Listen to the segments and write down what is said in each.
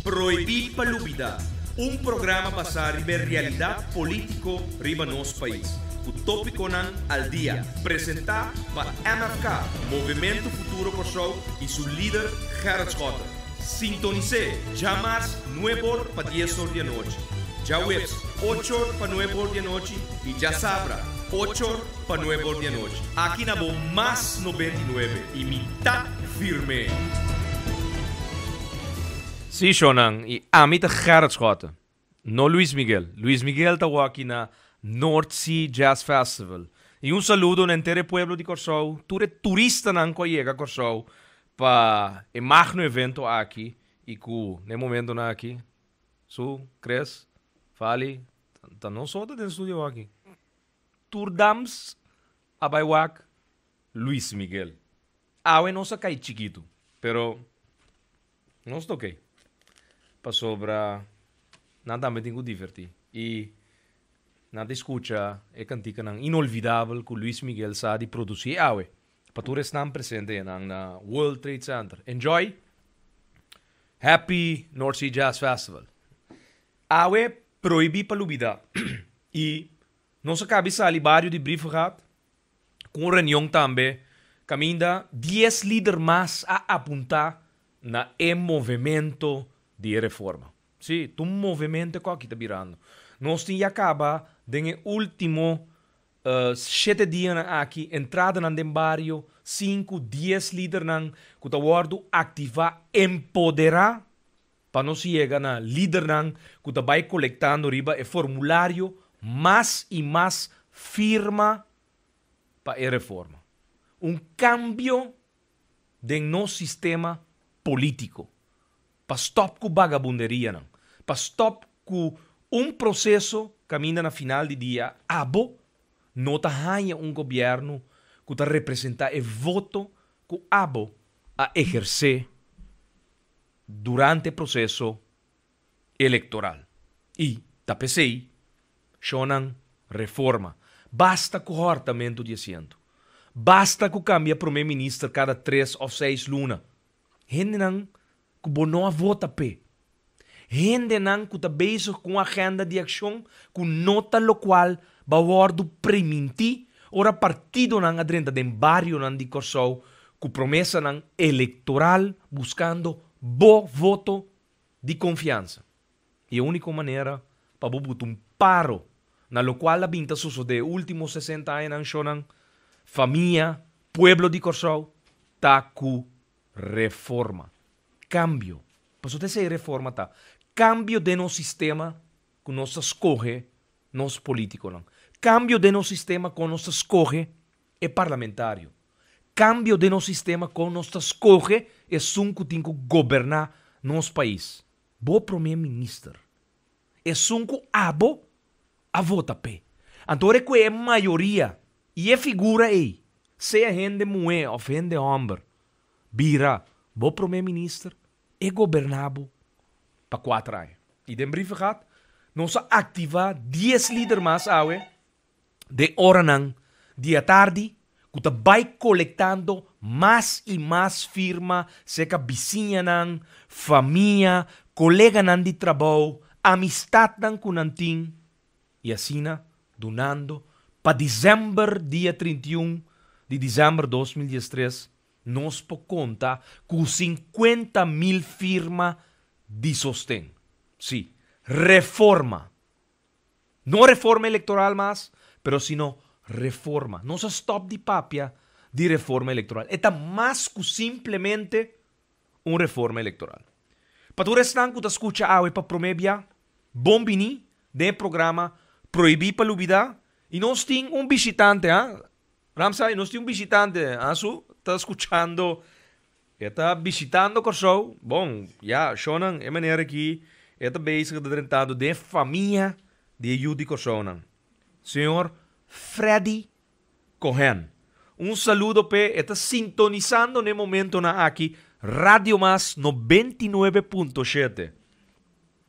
Prohibí pa Lubidá, un programa basá riba e realidat polítiko riba nos pais, ku tópikonan al dia, presentá pa MFK, Movementu Futuro Kòrsou, i su lider Gerrit Schotte. Sintonis'é djamars nueb'or pa dies'or di anochi, djaweps och'or pa nueb'or di anochi i djasabra och'or pa nueb'or di anochi. Aki na bo Mas 99 i mi ta firm'é! Sí, shownan, i ami ta Gerrit Schotte, no Luis Miguel. Luis Miguel ta wak na North Sea Jazz Festival. I un saludo na henter e pueblo di Kòrsou, tur e turistanan ku a yega Kòrsou pa e magno evento aki i ku na e momentonan aki, Su, Chris, Fali, ta nos so ta den studio aki. Tur dams a bai wak Luis Miguel. Awe nos a kai chikitu, pero nos ta ok. Pasobra nan tambe tin ku divertí. I nan ta skucha e kantikanan inolvidabel ku Luis Miguel sa di produsí awe pa tur esnan presente einan na World Trade Center. Enjoy! Happy North Sea Jazz Festival! Awe prohibí pa lubidá. I nos a kabi sali bario di Brievengat ku un reunion tambe kaminda dies lider mas a apuntá na e movemento di e reforma. Sí, ta un movemento ku aki ta birando. Nos tin ya kaba den e último shete dianan aki entradanan den bario, sinku, dies lidernan ku ta wòrdu aktivá, empoderá pa nos yega na lidernan ku ta bai kolektando riba e formulario mas i mas firma pa e reforma. Un kambio den nos sistema polítiko pa stòp ku bagabunderianan, pa stòp ku un proseso kaminda na final di dia abo no ta haña un gobièrnu ku ta representá e voto ku abo a ehersé durante proseso elektoral. I ta p'esei shonnan reforma. Basta ku hòrtamentu di asiento. Basta ku kambia promé minister kada tres òf seis luna. Hendenan ku bo no a vota p'e. Hendenan ku ta bezig ku un agenda di akshon ku no ta lokual bo a wòrdu primintí ora partidonan a drenta den barionan di Kòrsou ku promesanan elektoral buskando bo voto di konfiansa. I e úniko manera pa bo buta un paro na lokual a bin ta sosodé e último sesenta añanan shonnan, famia, pueblo di Kòrsou, ta ku reforma. Kambio. Pasobra esei reforma ta. Kambio den nos sistema ku nos ta skohe nos polítikonan. Kambio den nos sistema kon nos ta skohe e parlamentario. Kambio den nos sistema kon nos ta skohe esun ku tin ku goberná nos pais. Bo promé minister. Esun ku abo a vota p'e. Anto ora ku e mayoria i e figura ei, sea hende muhé òf hende hòmber, bira bo promé minister, e goberná bo pa kuater aña. I den Brievengat nos a aktivá dies lider mas awe den oranan di atardi ku ta bai kolektando mas i mas firma serka bisiñanan, famia, koleganan di trabou, amistatnan ku nan tin i asina dunando pa desèmber dia 31 di desèmber 2013 nos por konta ku 50.000 firma di sosten. Sí, reforma. No reforma elektoral mas, pero sino reforma. Nos a stòp di papia di reforma elektoral. E ta mas ku simplemente un reforma elektoral. Pa tur esnan ku ta skucha awe pa promé bia, bon biní den e programa Prohibí pa Lubidá. I nos tin un bishitante, ha? Ramsay, nos tin un bishitante, ha? Su ta skuchando, e ta bishitando Kòrsou. Bon, ya, shownan, e manera aki e ta bezig ta drentando den e famia di e yu di Kòrsounan. Señor Freddy Cohen. Un saludo p'e, e ta sintonisando n'e momentonan aki Radio Mas 99.7.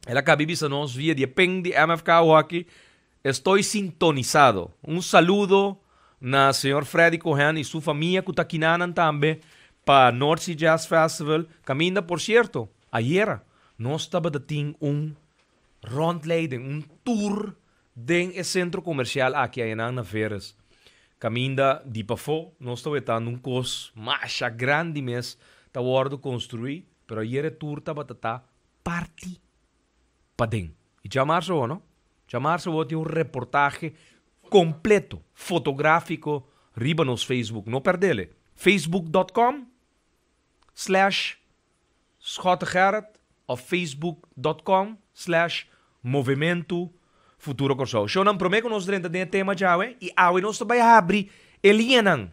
El a kabi bisa nos via di e pen di MFK Hockey, Estoy sintonisado. Un saludo na señor Freddy Cohen y su famia cu ta kinanan tambe pa North Sea Jazz Festival. Caminda, por cierto, ayera. Nos tabatin un rondleiding, un tour den e sentro komersial aki einan na Veeris. Kaminda di pafó, nos tabata un kos masha grandi mes ta wòrdu konstruí, pero ayera e tour tabata ta parti paden. I djamars, no? Djamars tin un reportahe kompleto, fotográfiko, riba nos Facebook. No pèrdè. Facebook.com/SchotteGerrit òf Facebook.com/MovementoFuturoKòrsou. Shonnan, promé ku nos drenta den tema djawe, i awe nos ta bai habri e liñanan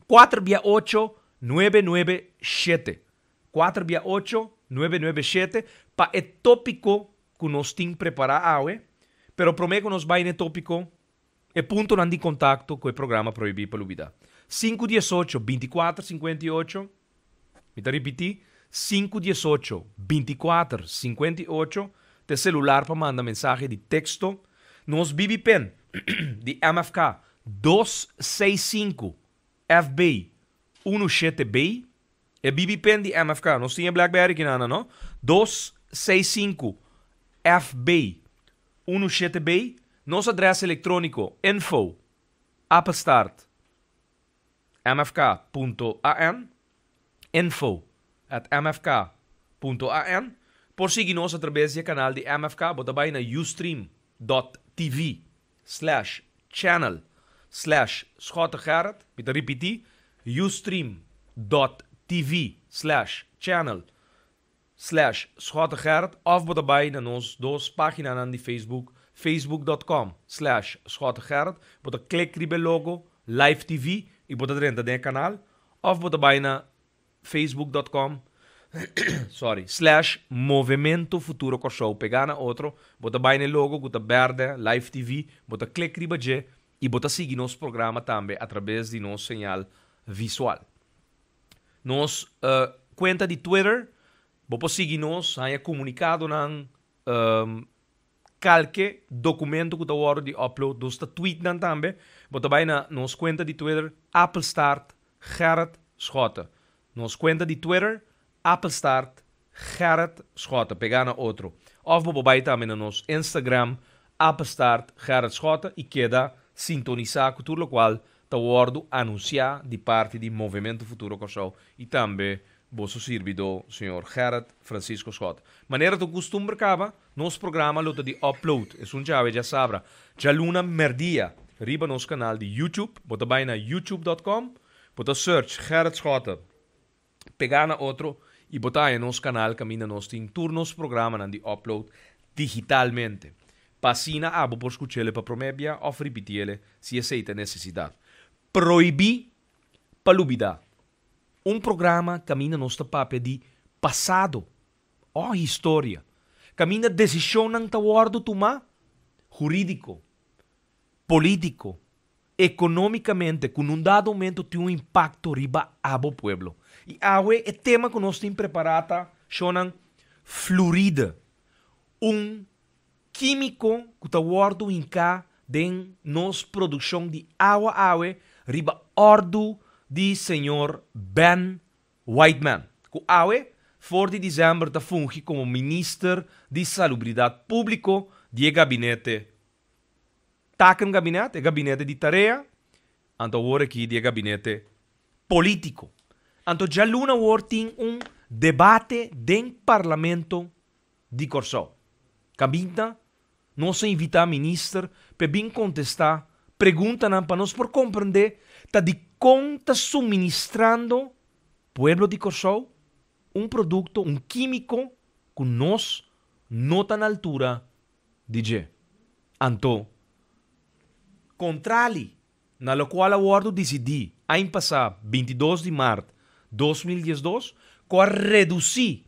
4 via 8 997 4 via 8 997 pa e tópiko ku nos tin prepará awe, pero promé ku nos bai na tópiko e puntonan di kontakto ku e programa Prohibí pa Lubidá. 518 24 58. Mi ta ripití, 518 24 58 ta selular pa manda mensahe di teksto. Nos BB Pen di MFK 265 FB 17B. E BB Pen di MFK. Nos tin BlackBerry aki no, no? 265 FB 17B. Nos adrès elektróniko info@mfk.an, info@mfk.an. Por sigui nos a traves di kanal di MFK, bo ta bai na ustream.tv/channel/SchotteGerrit. Mi ta ripití, ustream.tv/channel/SchotteGerrit òf bo ta bai na nos dos páginanan di Facebook, facebook.com/SchotteGerrit, bo ta klek riba logo Live TV i bo ta drenta den kanal, òf bo ta bai na facebook.com, sorry, /MovementoFuturoKòrsou, pegá na otro, bo ta bai na logo ku ta bèrdè, Live TV, bo ta klek riba dje i bo ta sigui nos programa tambe a traves di nos señal visual. Nos kuenta di Twitter, bo por sigui nos, haña komunikadonan, kualke dokumento ku ta wòrdu di upload, nos ta tweet nan tambe, bo ta bai na nos kuenta di Twitter, @GerritSchotte. Nos kuenta di Twitter, @GerritSchotte, pegá na otro. Òf bo bai tambe na nos Instagram, @GerritSchotte, i keda sintonisá ku tur loke ta wòrdu anunsiá di parti di Movimento Futuro Kòrsou i tambe boso sirbidó, señor Gerrit Francisco Schotte. Manera ta kustumber kaba, nos programa lo ta di upload, e un djawe djasabra. Djaluna mèrdia, riba nos kanal di YouTube, bo ta bai na youtube.com, bo ta search Gerrit Schotte, pegá na otro i bo ta nos kanal kaminda nos tin tur nos programanan di upload digitalmente. Pa asina abo por skuch'é pa promé bia òf ripitié si esei ta nesesidat. Prohibí pa Lubidá. Un programa kaminda nos ta papia di pasado, òf historia. Kaminda desishonnan ta wòrdu tumá hurídiko, polítiko, ekonómikamente, ku un dado momento tin un impakto riba abo pueblo. I awe e tema ku nos tin prepará ta, shonnan, fluoride. Un kímiko ku ta wòrdu hinká den nos produkshon di awa awe riba òrdu di señor Ben Whiteman. Ku awe, for di desèmber ta fungi komo minister di Salubridat Públiko di gabinete Takenkabinet, e gabinete di tarea, anto awor aki di gabinete polítiko. Anto djaluna awor tin un debate den parlamento di Kòrsou. Kaminda nos a invitá minister pa bin kontestá preguntanan pa nos por komprondé ta di kon ta suministrando pueblo di Kòrsou un produkto, un kímiko ku nos no ta na altura di dje. Anto, kontrali na loke a wòrdu disidí aña pasá 22 di mart 2012 ku a redusí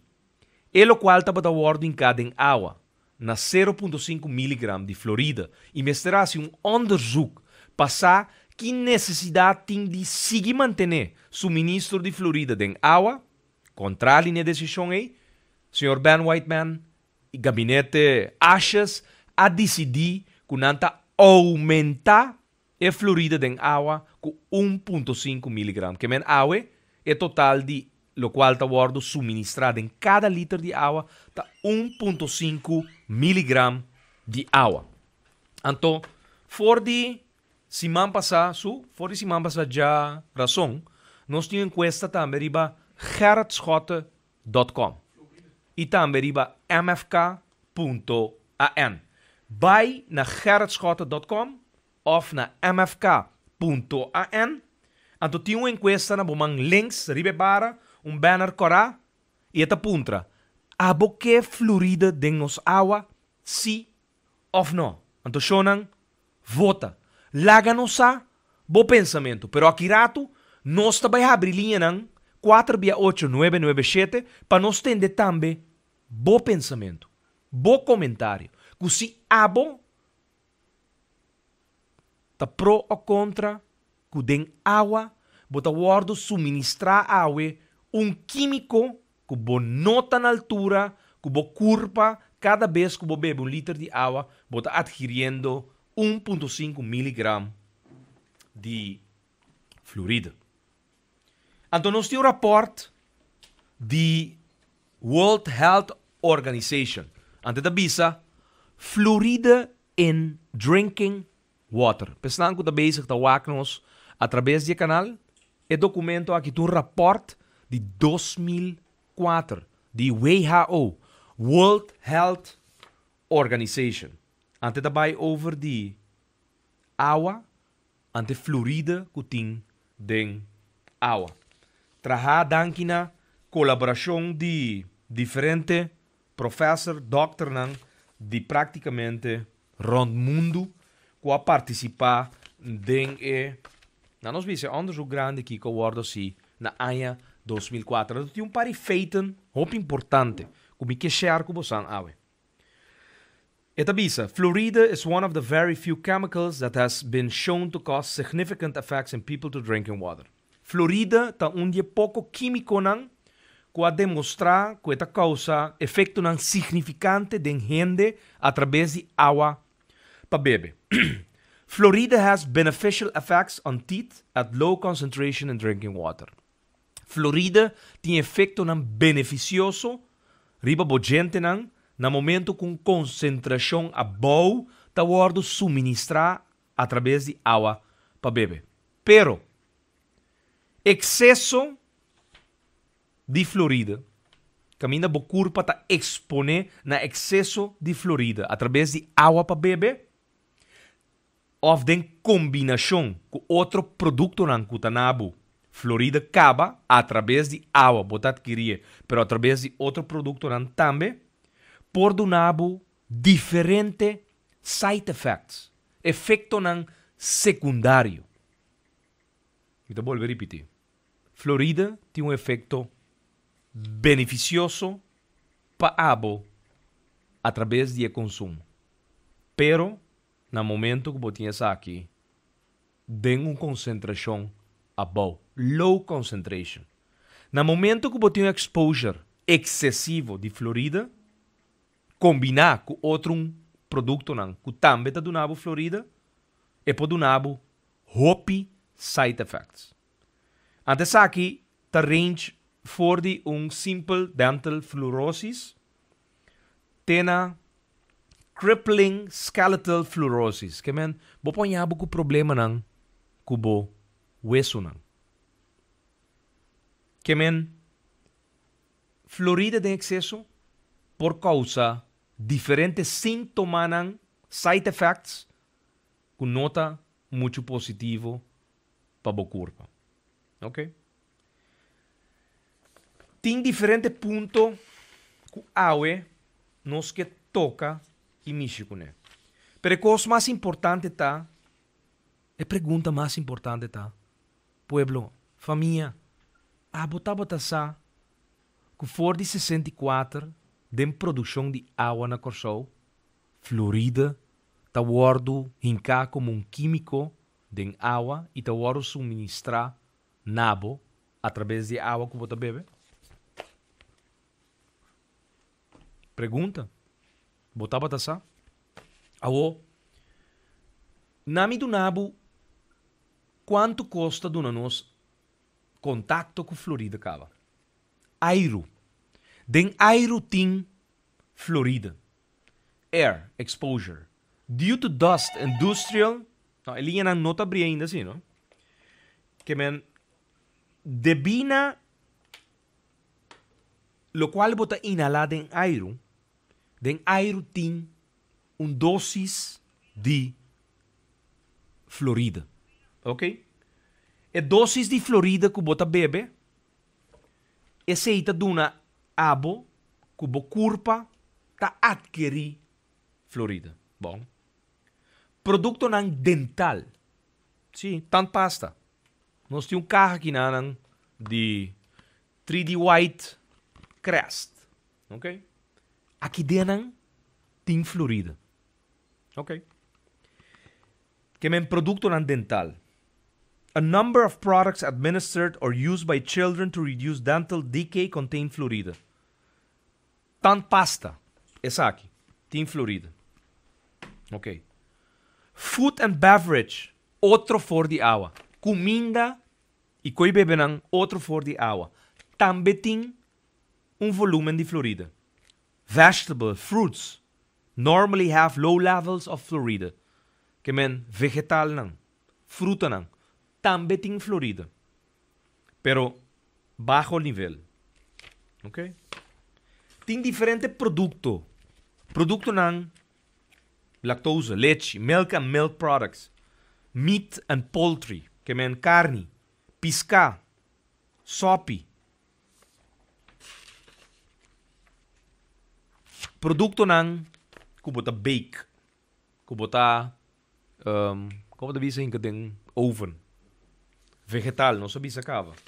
e loke tabata wòrdu hinká den awa na 0,5 miligram di fluoride i mester hasi un onderzoek pa sa ki nesesidat tin di sigui mantené suministro di fluoride den awa, kontrali na e desishon ei, señor Ben Whiteman i gabinete Asjes a disidí ku nan ta oumentá e fluoride den awa ku 1,5 miligram. Ke men awe e total di Lokual ta wòrdu suministrá den kada liter di awa ta 1.5 miligram di awa. Anto, for di siman pasá su, for di siman pasá djarason, nos tin un enkuesta tambe riba gerritschotte.com i tambe riba mfk.an. Bai na gerritschotte.com òf na mfk.an, anto tin un enkuesta na bo man links riba e bara, un banner kòrá, i e ta puntra, Abo ke fluoride den nos awa, sí òf nò? Anto shownan, vota. Laga nos sa bo pensamentu. Pero aki ratu nos ta bai habri liñanan kuater bia ocho nuebe nuebe shete pa nos tende tambe bo pensamentu, bo komentario, ku si abo Ta pro o kontra ku den awa bo ta wòrdu suministrá awe un kímiko ku bo no ta na altura ku bo kurpa kada bes ku bo bebe un liter di awa bo ta adkiriendo 1.5 miligram di fluoride. Anto nos tin un rapòrt di World Health Organization anto e ta bisa fluoride in drinking water. Pa esnan ku ta bezig ta wak nos atrabes di e kanal, e dokumento aki ta un rapòrt di 2004 di WHO, World Health Organization. Anto e ta bai over di awa ante fluoride ku tin den awa. Traha danki na kolaborashon di diferente profèser, dòkternan di praktikamente rònt mundu ku a partisipá den e, nan nos bisa, e òndersuk grandi aki ku a wòrdu hasi na aña 2004. Anto tin un par di feiten hopi importante ku mi ke share ku bosan awe. E ta bisa, Fluoride is one of the very few chemicals that has been shown to cause significant effects in people to drinking water. Fluoride ta un di e poko kímikonan ku a demostrá ku e ta kousa efektonan signifikante den hende atrabes di awa pa bebe. Fluoride has beneficial effects on teeth at low concentration in drinking water. Fluoride tin efektonan benefisioso riba bo djentenan na momento ku un konsentrashon abou ta wòrdu suministrá atrabes di awa pa bebe. Pero, ekseso di fluoride, kaminda bo kurpa ta eksponé na ekseso di fluoride atrabes di awa pa bebe òf den kombinashon ku otro produktonan ku ta na bo fluoride kaba atrabes di awa bo ta adkirié, pero atrabes di otro produktonan tambe, por duna bo diferente side effects, efektonan sekundario. Mi ta bolbe ripití, Fluoride tin un efekto benefisioso pa abo atrabes di e konsumo, pero na momento ku bo tin esaki den un konsentrashon abou, low concentration. Na momento ku bo tin un exposure eksesivo di fluoride, kombiná ku otro produktonan ku tambe ta duna bo fluoride, e por duna bo hopi side effects. Anto esaki ta range for di un simpel dental fluorosis te na crippling skeletal fluorosis, ke men bo por haña bo ku problemanan ku bo wesunan. Ke men Fluoride den ekseso por kousa diferente síntomanan, side effects, ku no ta muchu positivo pa bo kurpa. Ok. Tin diferente punto ku awe nos ke toka i mishi kuné. Pero e kos mas importante ta, e pregunta mas importante ta, Pueblo, famia, abo tabata sa ku for di 64 den produkshon di awa na Kòrsou, fluoride ta wòrdu hinká komo un kímiko den awa i ta wòrdu suministrá na bo atrabes di e awa ku bo ta bebe? Pregunta, Bo tabata sa? Awor, na mi duna bo kuantu kos ta duna nos kontakto ku Florida kaba. Airu. Den airu tin fluoride. Air exposure. Due to dust, industrial. No, e liñanan no ta abrí ainda sí, no? Ke men debí na lokual bo ta inhalá den airu, den airu tin un dosis di fluoride. Ok? E dosis di fluoride ku bo ta bebe, esei ta duna abo ku bo kurpa ta atkerí fluoride. Bon. Produktonan dental. Sí, tandpasta. Nos tin un kaha kinanan di 3D White Crest. Ok. Aki den tin fluoride. Ok. Ke men produktonan dental. A number of products administered or used by children to reduce dental decay contain fluoride. Tandpasta, esaki, tin fluoride. Ok. Food and beverage, otro for di awa. Kuminda i koi bebenan otro for di awa. Tambe tin un volúmen di fluoride. Vegetable, fruits, normally have low levels of fluoride. Ke men vegetalnan, frutanan, tambe tin fluoride. Pero baho nivel. Ok? Tin diferente produkto. Produktonan lactose, lechi, milk and milk products, meat and poultry, ke men karni, piská, sòpi. Produktonan ku bo ta bake, ku bo ta, kon bo ta bisa hinka den oven? Vegetal, nos a bisa kaba.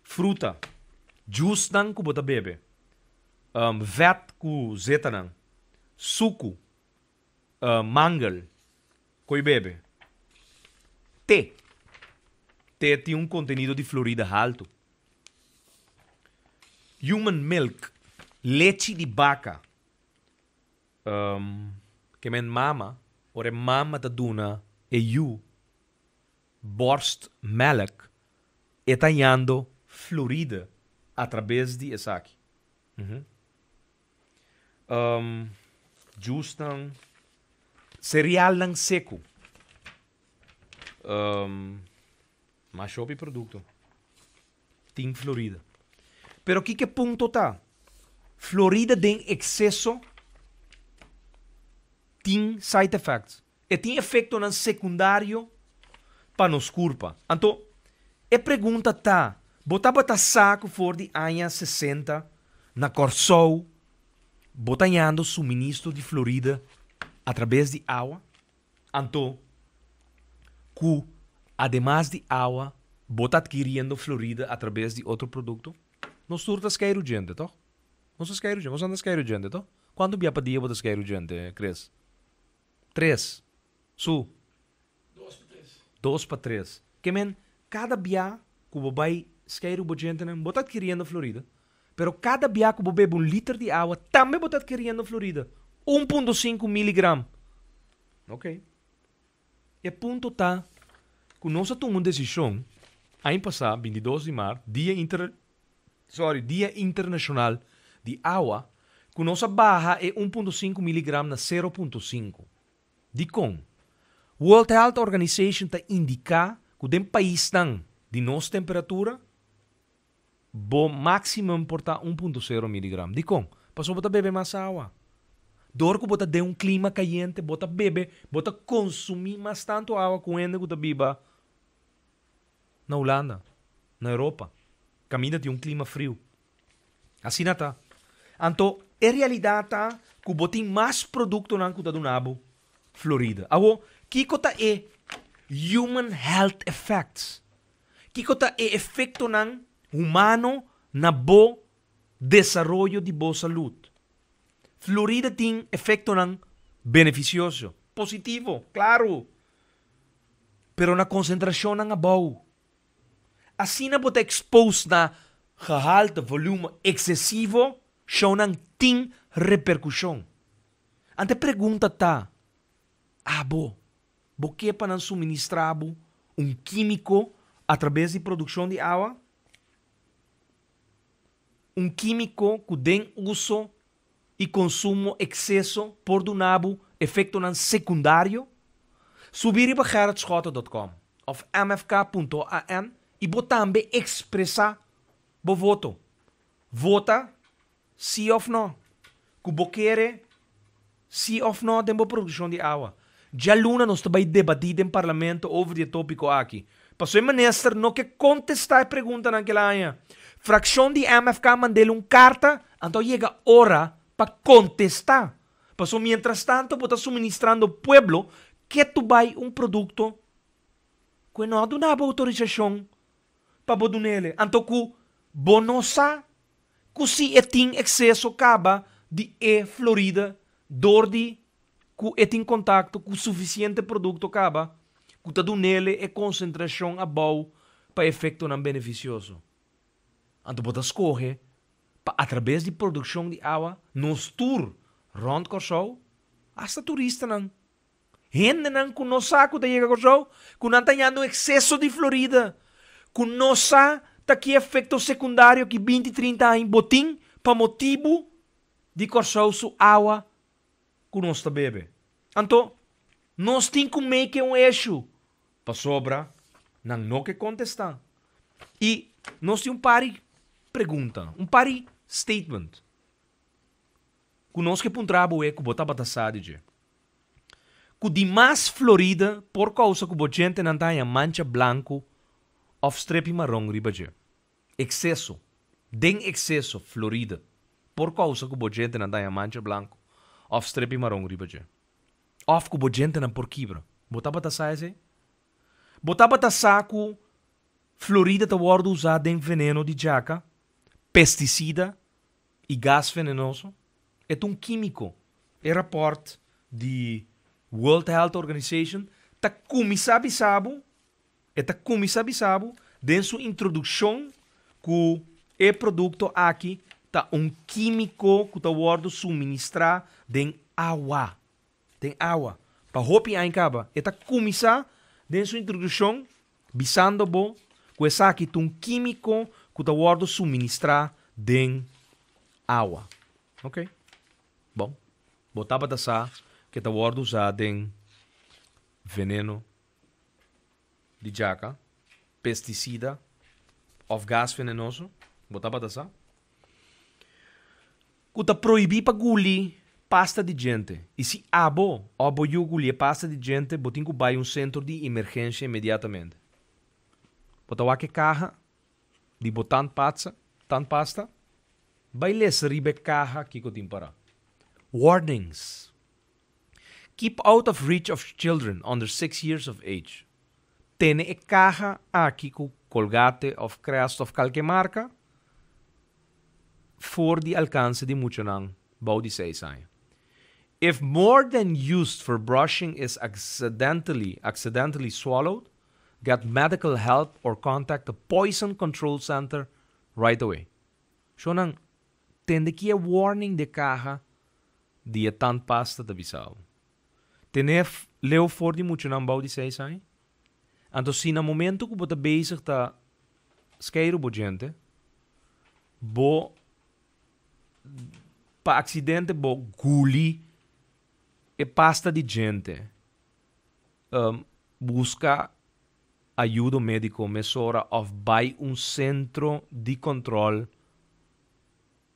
Fruta, juicenan ku bo ta bebe, vèt ku zetanan, suku, mangel, koi bebe. Te, te tin un kontenido di fluoride haltu. Human milk, lechi di baka. Ke men mama, ora e mama ta duna e yu borstmelk, e ta hañando fluoride atrabes di esaki. Juicenan, cerealnan seku. Mas hopi produkto tin Florida. Pero kiko e punto ta? Florida den ekseso tin side effects. E tin efektonan sekundario pa nos kurpa. Anto, e pregunta ta, bo tabata sa ku for di aña 60 na Kòrsou bo ta hañando suministro di Florida atrabes di awa? Anto, ku ademas di awa, bo ta adkiriendo fluoride atrabes di otro produkto? Nos tur ta skeiru djente, tòg? Nos ta skeiru djente. Boso nan ta skeiru djente, tòg? Kuantu bia pa dia bo ta skeiru djente, Chris? Tres. Su? Dos pa tres. Dos pa tres. Ke men, kada bia ku bo bai skeiru bo djentenan, bo ta adkiriendo fluoride. Pero kada bia ku bo bebe un liter di awa, tambe bo ta adkiriendo fluoride. 1.5 miligram. Ok. E punto ta ku nos a tuma un desishon aña pasá, 22 di mart, dia inter sorry, dia internashonal di awa, ku nos a baha e 1.5 miligram na 0.5. Dikon? World Health Organization ta indiká ku den paisnan di nos temperatura, Bo maximum por ta 1.0 miligram. Dikon? Pasobra bo ta bebe mas awa. Dor ku bo ta den un klima kayente, bo ta bebe, bo ta konsumí mas tantu awa ku hende ku ta biba na Hulanda, na Europa, kaminda tin un klima friu. Asina ta. Anto, e realidat ta ku bo tin mas produktonan ku ta duna bo Florida. Awo, kiko ta e human health effects? Kiko ta e efektonan humano na bo desaroyo di bo salud? Florida tin efektonan benefisioso, positivo, klaru, pero na konsentrashonnan abou. Asina bo ta expose na gehalte, volume, eksesivo, shownan tin reperkushon. Ante pregunta ta, abo Bo ke pa nan suministrá bo un kímiko atrabes di produkshon di awa? Un kímiko ku den uso i konsumo ekseso por duna bo efektonan sekundario? Subi riba gerritschotte.com òf mfk.an i bo tambe ekspresá bo voto. Vota sí òf nò ku bo kere sí òf nò den bo produkshon di awa. Djaluna nos ta bai debatí den parlamento over di e tópiko aki. Pasobra e minister no ke kontestá e preguntanan ku el a haña. Frakshon di MFK a mand'el un karta, anto a yega ora pa kontestá. Pasobra mientrastanto bo ta suministrando pueblo ketu bai un produkto ku e no a duna bo outorisashon pa bo dun'el. Anto ku bo no sa ku si e tin ekseso kaba di e Florida dor di ku e tin kontakto ku sufisiente produkto kaba ku ta dun'el e konsentrashon abou pa efektonan benefisioso. Anto bo ta skohe pa atrabes di produkshon di awa nos tur rònt Kòrsou, asta turistanan, hendenan ku no sa ku ta yega Kòrsou, ku nan ta hañando ekseso di Florida, ku no sa ta ki efekto sekundario ki binti trinta aña bo tin pa motibu di Kòrsou su awa ku nos ta bebe. Anto, nos tin ku make e un issue, pasobra nan no ke kontestá. I nos tin un par di pregunta, un par di statement ku nos ke puntra bo e ku bo tabata sa di dje. Ku di mas Florida por kousa ku bo djentenan ta haña mancha blanku òf strepi maron riba dje. Ekseso, Den ekseso, Florida, por kousa ku bo djentenan ta haña mancha blanku òf strepi maron riba dje. Òf ku bo djentenan por kibra. Bo tabata sa esei? Bo tabata sa ku Florida ta wòrdu usá den veneno di djaka, pestisida i gas venenoso? E ta un kímiko. E rapòrt di World Health Organization ta kuminsá bisa bo E ta kuminsá bisa bo den su introdukshon ku e produkto aki ta un kímiko ku ta wòrdu suministrá den awa. Den awa. Pa hopi aña kaba. E ta kuminsá den su introdukshon bisando bo ku esaki ta un kímiko ku ta wòrdu suministrá den awa. Oké. Bon. Bo tabata sa ku e ta wòrdu usá den veneno di djaka, pestisida òf gas venenoso, bo tabata sa? Ku ta prohibí pa guli pasta di djente. I si abo òf bo yu guli e pasta di djente, bo tin ku bai un sentro di emergensia inmediatamente. Bo ta wak e kaha di bo tandpatsa, tandpasta? Bai lesa riba e kaha kiko tin pará. Warnings. Keep out of reach of children under 6 years of age. Tene e kaha aki ku Colgate òf Crest òf kalke marka for di alkanse di muchanan bou di seis aña. If more than used for brushing is accidentally accidentally swallowed, get medical help or contact the Poison Control Center right away. Shownan, tende ki e warning di e kaha di e tandpasta ta bisa bo. Tene leu for di muchanan bou di seis aña. Anto si na momento ku bo ta bezig ta skeiru bo djente, bo pa aksidente bo guli e pasta di djente, buska ayudo médiko mesora òf bai un sentro di kòntròl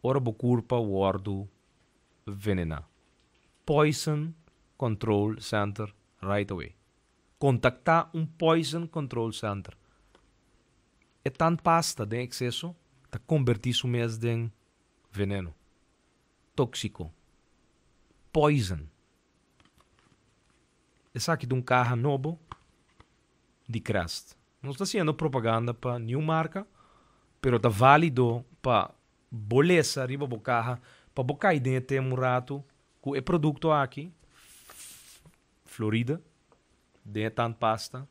ora bo kurpa wòrdu venená. Poison Control Center right away. Kontaktá un Poison Control Center. E tandpasta den ekseso ta kombertí su mes den veneno. Tóksiko. Poison. Esaki ta un kaha nobo di Crest. No ta hasiendo propaganda pa niun marka, pero ta válido pa bo lesa riba bo kaha pa bo kai den e tema un ratu ku e produkto aki, Florida, den e tandpasta,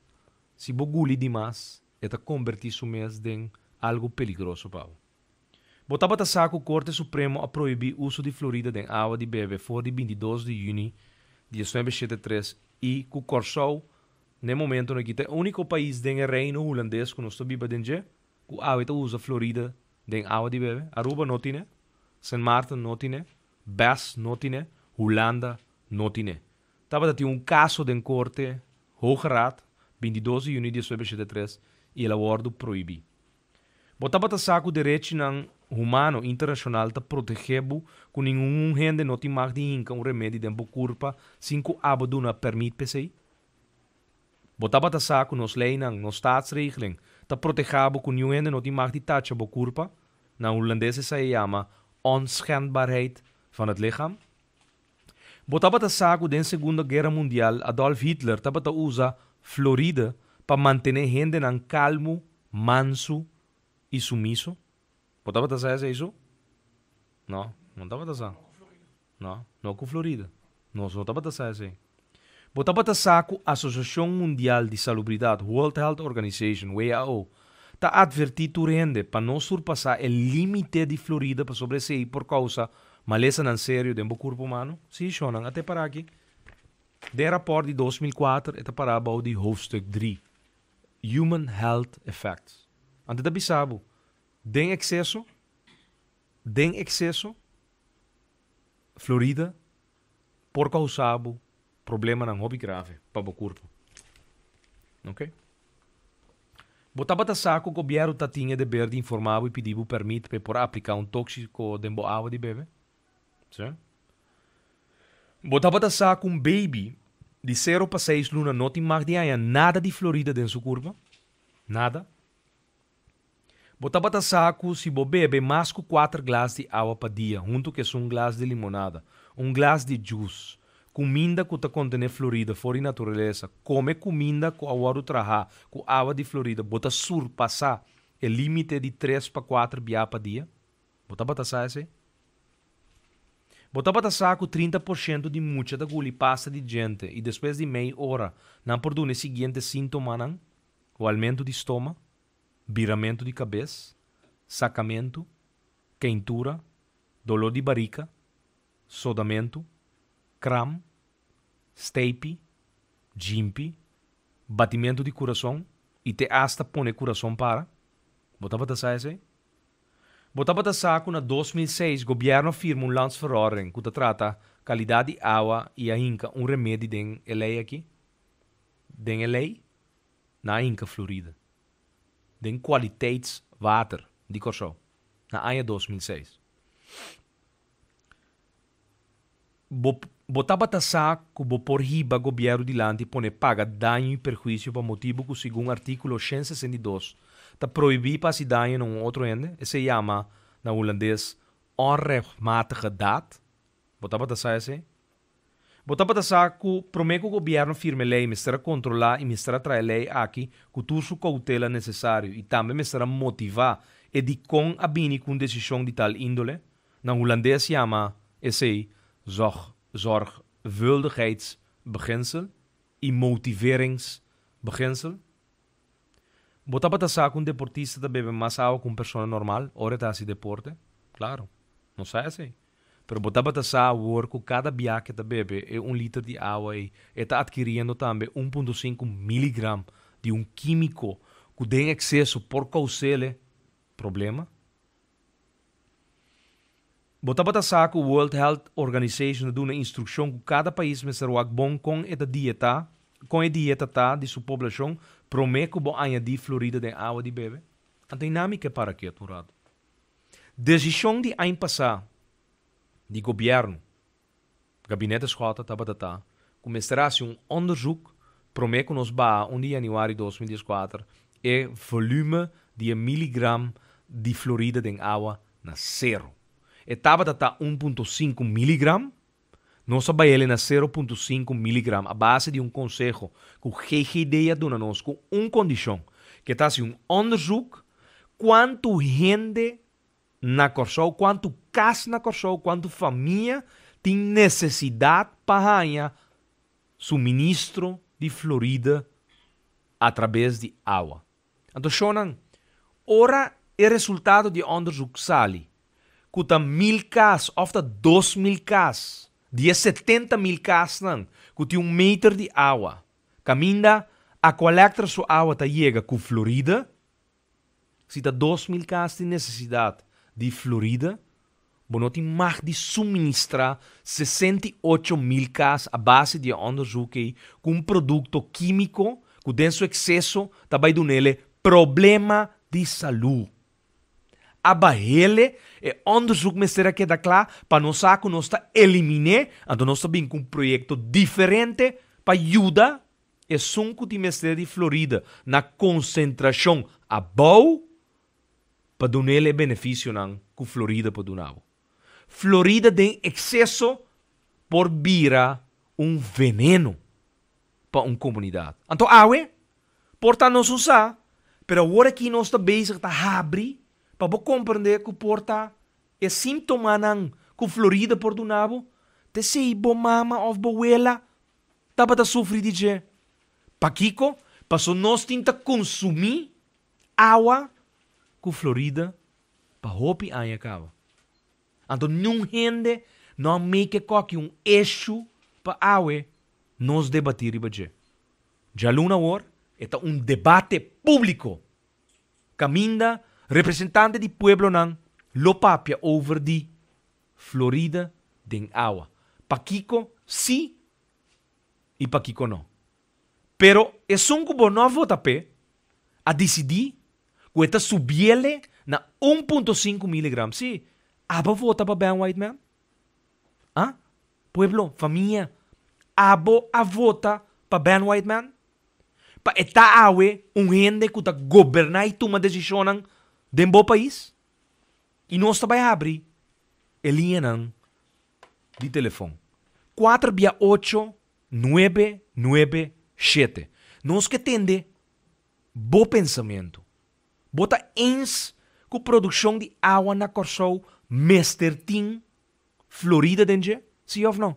si bo guli dimas e ta kombertí su mes den algu peligroso pa bo. Bo tabata sa ku Korte Supremo a prohibí uso di Florida den awa di bebe for di 22 di yüni 1973 i ku Kòrsou n'e momentonan aki ta e úniko pais den e Reino Hulandes ku nos ta biba den dje ku awe ta usa Florida. Den awa di bebe. Aruba no tin e, Sint Maarten no tin e, BES no tin e, Hulanda no tin e. Tabata tin un kaso den korte, Hoge Raad, 22 di yüni 1973, i el a wòrdu prohibí. Bo tabata sa ku derechinan humano internashonal ta protegé bo ku ningun hende no tin mag di hinka un remedi den bo kurpa sin ku abo duna pèrmit p'esei? Bo tabata sa ku nos leinan, nos staatsregeling, ta protehá bo ku niun hende no tin mag di tacha bo kurpa? Na hulandes esei e yama onschendbaarheid van het lichaam. Bo tabata sa ku den Segunda Guera Mundial Adolf Hitler tabata usa fluoride pa mantené hendenan kalmu, mansu i sumiso? Bo tabata sa esei su? No, no tabata sa. No, no ku Florida. Nos no tabata sa esei. Bo tabata sa ku Asosiashon Mundial di Salubridat, World Health Organization, WHO, ta atvertí tur hende pa no surpasá e límite di Florida pasobra esei por kousa malesanan serio den bo kurpo humano? Sí, shonnan, a te pará aki. Den e rapòrt di 2004 e ta pará bou di hoofdstuk drie, Human Health Effects. Anto e ta bisa bo, den ekseso, den ekseso, Florida por kousa bo problemanan hopi grave pa bo kurpo. Ok. Bo tabata sa ku gobièrnu ta tin e deber di informá bo i pidi bo pèrmit pa e por apliká un tóksiko den bo awa di bebe? Sí. Bo tabata sa ku un beibi di sero pa seis luna no tin mag di haña nada di Florida den su kurpa? Nada. Bo tabata sa ku si bo bebe mas ku kuater glas di awa pa dia huntu ku esun glas di limonada, un glas di djus, kuminda ku ta kontené florida for di naturalesa, kome kuminda ku a wòrdu trahá ku awa di florida, bo ta surpasá e límite di tres pa kuater bia pa dia? Bo tabata sa esei? Bo tabata sa ku 30% di mucha ta guli pasta di djente i despues di mei ora nan por duna e siguiente síntomanan, Walmentu di stoma, biramentu di kabes, sakamentu, keintura, doló di barika, sodamentu, kram, steipi, djimpi, batimentu di kurason i te asta pone kurason para. Bo tabata sa esei? Bo tabata sa ku na 2006 gobièrnu a firma un landsverordening ku ta trata kalidat di awa i a hinka un remedi den e lei aki? Den e lei? Na a hinka Florida. Den kwaliteitswater di Kòrsou na aña 2006. Bo bo tabata sa ku bo por hiba gobièrnu dilanti pone paga daño i perhuisio pa motibu ku segun artíkulo 162 ta prohibí pa hasi daño na un otro hende? Esei yama na hulandes onrechtmatige daad. Bo tabata sa esei? Bo tabata sa ku promé ku gobièrnu firma e lei mester a kontrolá i mester a traha e lei aki ku tur su koutela nesesario i tambe mester a motivá e dikon a bini ku un desishon di tal índole? Na hulandes yama esei zorg zorgvuldigheidsbeginsel i motiveringsbeginsel. Bo tabata sa ku un deportista ta bebe mas awa ku un persona normal ora e ta hasi deporte? Klaro, nos sa esei. Pero bo tabata sa awor ku kada bia ke ta bebe e un liter di awa ei, e ta atkiriendo tambe 1.5 miligram di un kímiko ku den ekseso por kous'ele problema? Bo tabata sa ku World Health Organization ta duna instrukshon ku kada pais mester wak bon kon e ta dieta, kon e dieta ta di su poblashon promé ku bo añadí fluoride den awa di bebe? Anto i nami ke para ketu un ratu. Desishon di añ pasá di gobièrnu, Gabinete Schotte tabata ta ku mester hasi un onderzoek promé ku nos baha un di yanüari 2014 e volume di e miligram di fluoride den awa na sero. E tabata ta 1.5 miligram, nos a bai ele na 0.5 miligram a base di un konseho ku GGD a duna nos ku un kondishon, ke ta hasi un onderzoek kuantu hende na Kòrsou, kuantu kas na Kòrsou, kuantu famia tin nesesidat pa haña suministro di fluoride atrabes di awa. Anto shonnan, ora e resultado di e onderzoek sali ku ta 1000 kas òf ta 2000 kas di e 70,000 kasnan ku tin un meter di awa kaminda Aqualectra su awa ta yega ku fluoride, Si ta 2000 kas tin nesesidat di Florida, bo no tin mag di suministrá 68.000 kas a base di e onderzoek ei ku un produkto kímiko ku den su ekseso ta bai dun'ele problema di salú. A bahele e onderzoek mester a keda kla pa nos sa ku nos ta elimin'é, anto nos ta bin ku un proyekto diferente pa yuda esun ku tin mester di Florida na konsentrashon abou pa dun'el e benefisionan ku Florida por duna bo. Florida den ekseso por bira un veneno pa un komunidat. Anto awe por ta nos un sa, pero awor aki nos ta bezig ta habri pa bo komprendé ku por ta e símptomanan ku Florida por duna bo, ta esei bo mama òf bo wela tabata sufri di dje. Pakiko? Paso nos tin ta konsumí awa ku Florida pa hopi aña kaba. Anto niun hende no a make e koki un issue pa awe nos debatí riba dje. Djaluna awor e ta un debate públiko kaminda representante di pueblonan lo papia over di Florida den awa. Pakiko sí i pakiko no. Pero esun ku bo no a vota p'e a disidí ku e ta subiele na 1.5 miligram. Sí, abo vota pa Ben Whiteman? Ah? Pueblo, famia, abo a vota pa Ben Whiteman? Pa e ta awe un hende ku ta goberná i tuma desishonnan den bo pais? I nos ta bai habri e liñanan di telefon. Kuater bia ocho, nuebe, nuebe, shete. Nos ke tende bo pensamentu. Bo ta eens ku produkshon di awa na Kòrsou mester tin Florida den dje? Sí òf no?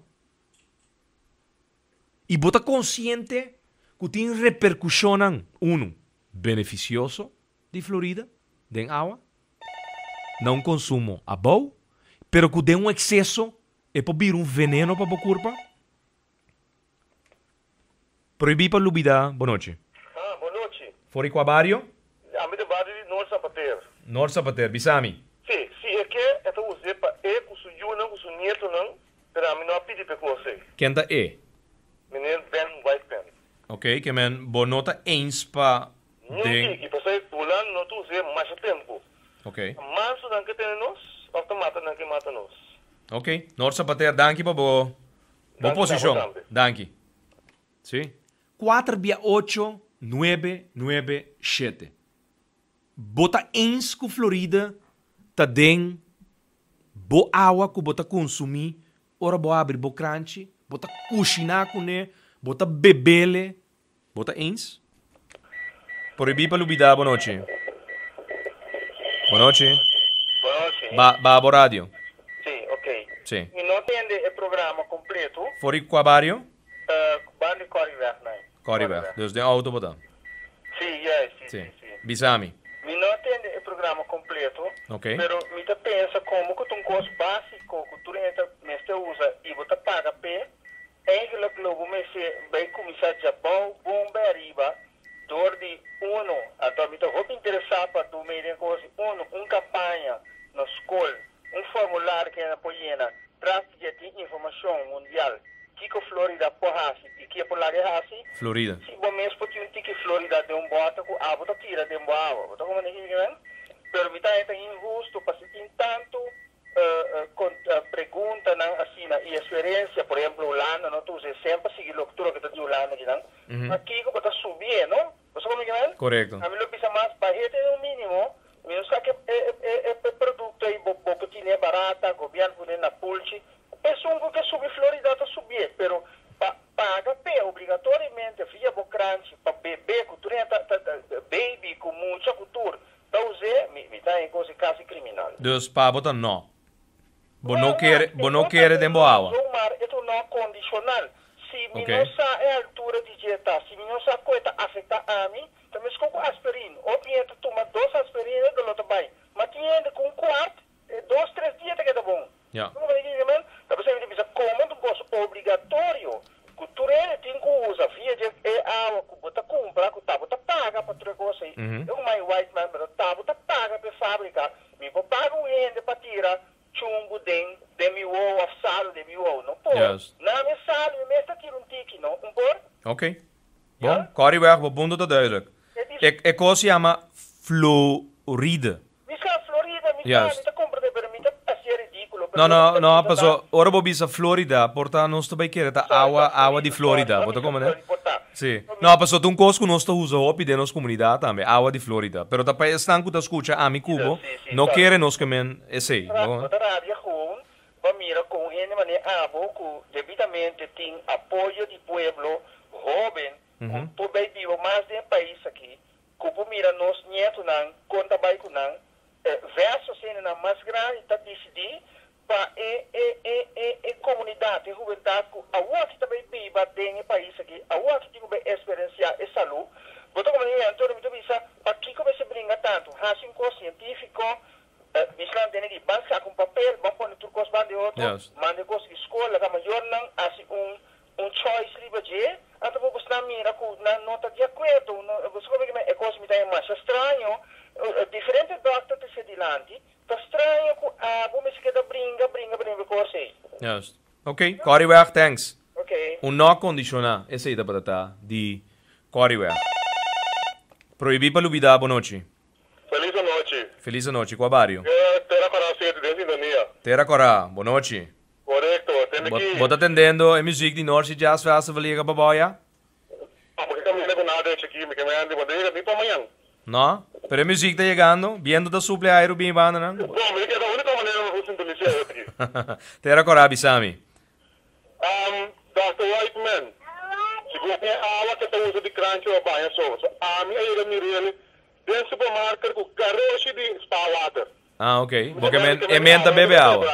I bo ta konsiente ku tin reperkushonnan, unu, benefisioso di Florida den awa na un konsumo abou, pero ku den un ekseso e por bira un veneno pa bo kurpa? Prohibí pa lubidá. Bon nochi. Ah, bon nochi. For di kua bario? Ami ta bario di Noord Zapater. Noord Zapater, bisa mi. Sí, si e ke, e ta us'é pa e ku su yunan ku su nietonan, pero ami no a pidi pa e kos ei. Ken ta e? Meneer Ben Whiteman. Oké, ke men bo no ta eens pa Niun den. tiki, pasobra Hulanda no ta us'é masha tempu. Oké. Ta mansunan ke tene nos òf ta matanan ke mata nos? Oké, Noord Zapater, danki pa bo bo Danki na bo posishon. tambe. Danki. Sí. Kuater bia ocho, nuebe, nuebe, shete. Bo ta eens ku Florida ta den bo awa ku bo ta konsumí ora bo abri bo kranchi? Bo ta kushiná kuné? Bo ta bebele? Bo ta eens? Prohibí pa lubidá bo nochi. Bo nochi. Bo nochi. Ba baha bo radio. Sí, ok. Sí. Mi no tende e programa completo. For di kua bario? Bario di Corrieweg, nee. Corrieweg. Dus den auto bo ta? Sí, juist, sí, sí, sí. Bisa mi. Mi no tende e programa completo. Ok. Pero mi ta pensa como cu ta un cos basico cu tur hende ta mester usa y bo ta paga p'e, Eigenlijk lo bo mester bay cuminsa djabao bon bay ariba door di uno, anto mi ta hopi interesa pa do medio den cos di uno, un campaña na scol, un formulario cu nan por yena tras di dje tin informacion mundial kico Florida por haci y ki e por laga e haci. Florida. Si bo mes por tin un tiki Florida den un bota cu abo ta tira den bo awa, bo ta comprende kico mi kier men? Pero mi ta haya ta inhusto pasobra tin tanto Preguntanan asina y experiencia, por ehemplo Hulanda no ta usa e semper sigui loke tur loke ta di Hulanda kinan, pakico bo ta subi e no? Bo sa como mi kimen? Correcto. Ami lo bisa mas bahete den un minimo, mi no sa ke e producto ey bo bo por tine barata, gobierno pone na pulchi, esun cu ke subi Florida ta subie, pero pa paga p'e obligatoriamente via bo kranchi pa bebe cu tur hende ta ta baby cu mucha cu tur Ta us'é, mi mi ta en cosa casi criminal. Dus pa bo ta no. Bo no kere, bo no kere den bo awa. Zomaar e ta un no condicional. Si mi Ok. no sa e altura di dje ta, si mi no sa cu e ta afecta ami, ta mescon cu aspirin. Hopi hende ta tuma dos aspirin e dolor ta bay. Ma tin hende cu un cuart, dos tres dia ta keda bon. Ja. Bo comprende kico mi ta Ta p'esei mi ta bisa como ta un cos obligatorio cu tur hende tin cu usa via dje e awa cu bo ta cumpra, cu ta bo ta paga pa tur e cos ey. E cu my white man, pero ta bo ta. Na mi salu, mi mes ta tira un tiki, no? Un por? Ok. Bon, Corrie Weg, bo punto ta duidelijk. E, e kos yama Floride. Mi sa Florida, mi sa, mi ta comprende, pero mi ta hacia ridículo. No, no, no, paso, ora bo bisa Florida, por ta nos ta bay kere ta awa, awa di Florida, bo ta comprende? Si. No, paso ta un kos ku nos ta usa hopi den nos komunidat tambe, awa di Florida. Pero ta pa esnan ku ta skucha ami ku bo, no kere nos ke men esei. Bo ta rabia gewoon pa mira kon un hende manera abo ku debidamente tin apoyo di pueblo hoben ku por bay biba mas den e pais aki, ku por mira nos ñetonan kon ta bai ku nan, versus hendenan mas grandi ta disidí pa e e e e e komunidat, e hubentat ku awoki ta bai biba den e pais aki, awoki tin ku bai eksperensiá e salú. Bo ta komo Antonio, mi ta bisa, pakiko mester bringa tantu? Hasi un kos sientífiko, bisnan tene di ban saka un papel, ban pone tur kos banda e otro, manda e kos di skol, laga mayornan hasi un un choice riba dje, anto bo busnan mira cu nan no ta di acuerdo, no, bo sabi e cos mi ta haña masha straño, diferente dokter ta ser dilanti, ta straño cu abo mester keda bringa, bringa, bringa e cos ey. Juist. Ok, Corrie Weg, thanks. Ok. Un no condiciona, esey tabata ta di Corrie Weg. Prohibi pa lubida, bonochi. Feliz anochi. Feliz anochi, cua bario? Tera Cora 7 den sintonia. Tera Cora, bonochi. Korekto, tende ki. Bo ta tendendo e muziek di North Sea Jazz Festival yega pa bo ya? No, porque kaminda ku nada hecho aki, mi ke mende, bo ta yega ni pa mañan. No, pero e muziek ta yegando, biento ta supli airu bin bandanan. Bon, mi ke ta úniko manera pa bo sintonisia e aki. Tera kora bisa mi. Dòkter Whiteman, segun e awa ke ta usa di kranchi pa baña so, so ami a yega mir'el den supermarket ku garoshi di spa water. Ah, ok. Bo ke men e men ta bebe awa.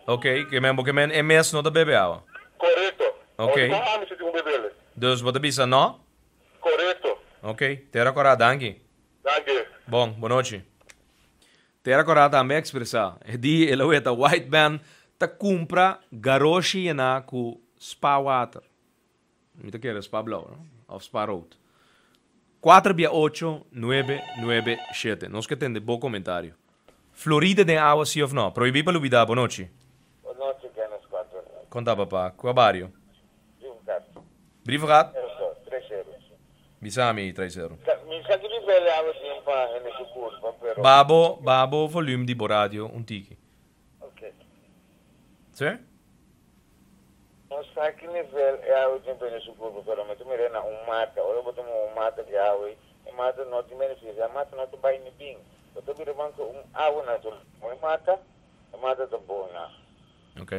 Ok, ke men bo ke men e mes no ta bebe awa. Korekto. Ok. Dus bo ta bisa no? Korekto. Ok, Tera Kora, danki. Danki. Bon, bonochi. Tera Kora tambe a ekspresá e di el a weta White Man ta kumpra garoshi yená ku spa water. Mi ta kere spa blauw, no? Of spa rood. Cuater bia ocho, nuebe, nuebe, shete. Nos ke tende bo comentario. Florida den awa si of no? Prohibi pa lubida. Bonochi. Bonochi Dennis Cuatro. Con ta papa? Cua bario? Brievengat. Brievengat? Eso, Treceros. Bisa mi Treceros. Mi sa ki nivel e awa tin pa hende su curpa, pero. Babo, babo volume di bo radio un tiki. Ok. Sí? No sa ki nivel e awe tin bene su kurpa, pero mi ta mira na un mata. Ora bo ta muha un mata di awe, e mata no tin benefisio, e mata no ta bai ni bin. Bo ta bira ban ku un awe natural. Ku e mata, e mata ta bona. Ok.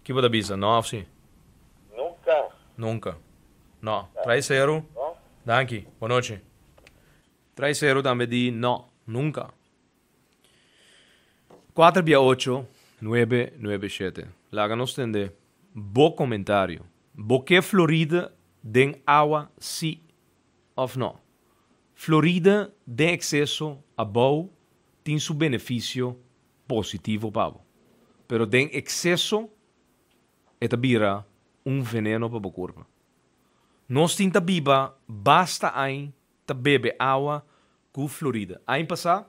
Ki bo ta bisa, no of si? Nunka. Nunka. No. Trae seru. No. Danki. Bonochi. Trae seru tambe di no. Nunka. Kuater bia ocho, nuebe, nuebe, shete. Laga nos tende bo komentario. Bo ke Florida den awa si òf no? Florida den ekseso abou tin su benefisio positivo pa bo, pero den ekseso e ta bira un veneno pa bo kurpa. Nos tin ta biba basta añ ta bebe awa ku Florida. Aña pasá,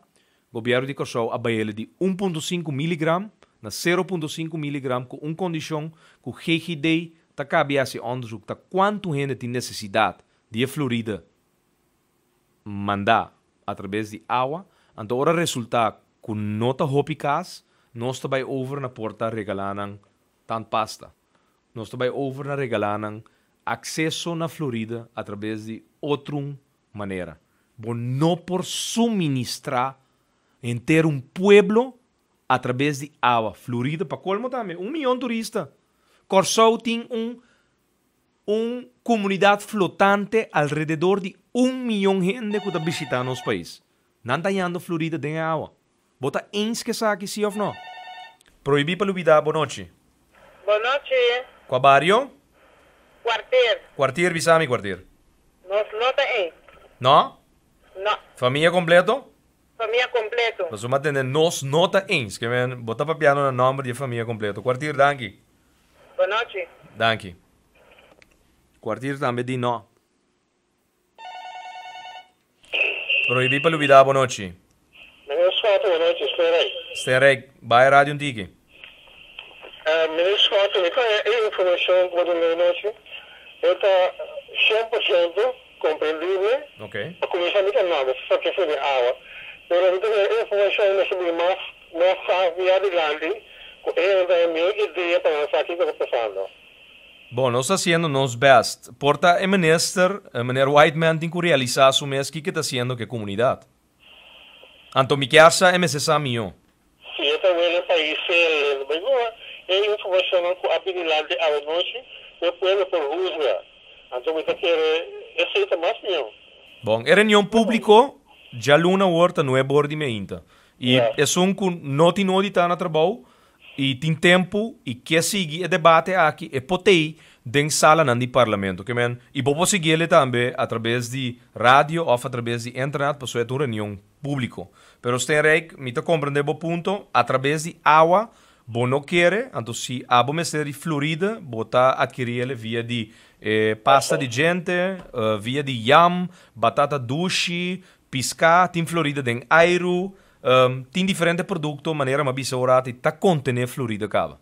gobièrnu di Kòrsou a bai ele di un punto sinku miligram na sero punto sinku miligram ku un kondishon ku GGD ta kabi hasi òndersuk ta kuantu hende tin nesesidat di e Florida mandá atrabes di awa. Anto ora resultá ku no ta hopi kas, nos ta bai over na por ta regalá nan tandpasta. Nos ta bai over na regalá nan akseso na Florida atrabes di otrun manera. Bo no por suministrá henter un pueblo atrabes di awa. Florida, pa kolmo tambe, un miyon turista. Kòrsou tin un un komunidat flotante alrededor di un miyon hende ku ta bishitá nos pais. Nan ta hañando Florida den e awa. Bo ta eens ku esaki, sí òf no? Prohibí pa lubidá. Bonochi. Bonochi. Kua bario? Kwartier. Kwartier, bisa mi kwartier. Nos no ta eens. No? No. Famia kompleto? Famia kompleto. Pasobra mi a tende nos no ta eens. Ke men, bo ta papiando na nòmber di e famia kompleto. Kwartier, danki. Bonochi. Danki. Kwartier tambe di no. Prohibí pa lubidá bonochi. Meneer Schotte, bonochi, Sterrijk. Sterrijk, bai radio un tiki. Meneer Schouten, mi ta haña e informashon ku bo duna anochi, e ta 100% komprendible. Pa kuminsá mi ta nada sa ke for di awa, pero mi ta haña e informashon mester bin mas mas sa via dilanti ku e nan ta haña mihó idea pa nan sa kiko ta pasando. Bon, nos ta hasiendo nos best. Por ta e minister, meneer Whiteman tin ku realisá su mes kiko e ta hasiendo ku e komunidat. Anto mi kier sa e mester sa mihó. Si e ta wele pais sel, bai nua e informashonnan ku a bini dilanti awanochi, ku e pueblo por huzga. Anto mi ta kere esei ta mas mihó. Bon, e reunion públiko djaluna awor ta nuebe or di meinta. I esun ku no tin nodi ta na trabou i tin tempu i ke sigui e debate aki, e por tei den salanan di Parlamento. Ke men, i bo por sigui el'e tambe atrabes di radio òf atrabes di internet pasobra e ta un reunion públiko. Pero Steenrijk, mi ta komprendé bo punto, atrabes di awa bo no kere, anto si abo mester di Florida bo ta atkirí el'e via di e pasta di djente, via di yam, batata dushi, piská, tin Florida den airu, Tin diferente producto manera m'a bisa ora ti ta contene fluoride caba.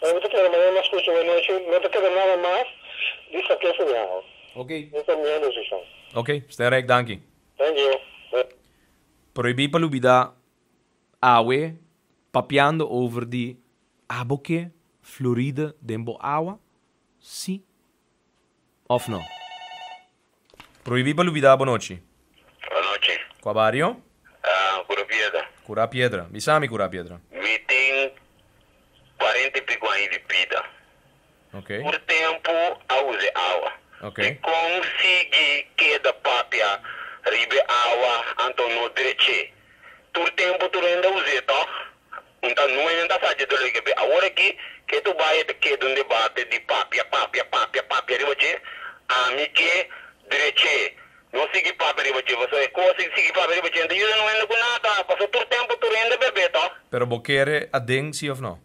Bueno, mi ta kere manera m'a scucha awe nochi, no ta keda nada mas di sa ke señal. Ok. Esta mi decision. Ok, Stenrijk, danki. Thank you. Prohibí pa lubida awe papiando over di abo ke fluoride den bo awa, si of no. Prohibí pa lubidá bo nochi. Bo nochi. Kua bario? Cura Piedra. Cura Piedra. Bisa mi Cura Piedra. Mi tin cuarenta y pico aña di bida. Ok. Tur tempu a usa e awa. Ok. Mi consigui keda papia riba e awa anto no drech'é. Tur tempu tur hende a us'é tog? Un ta nue nan ta sa dje dolo ke awor aki ke tu bai e ta keda un debate di papia papia papia papia riba dje ami ke dreche no sigui papia riba dje pasobra e kos di sigui papia riba dje no ta yuda no hende ku nada pasobra tur tempu tur hende bebe to. Pero bo kere aden si of no?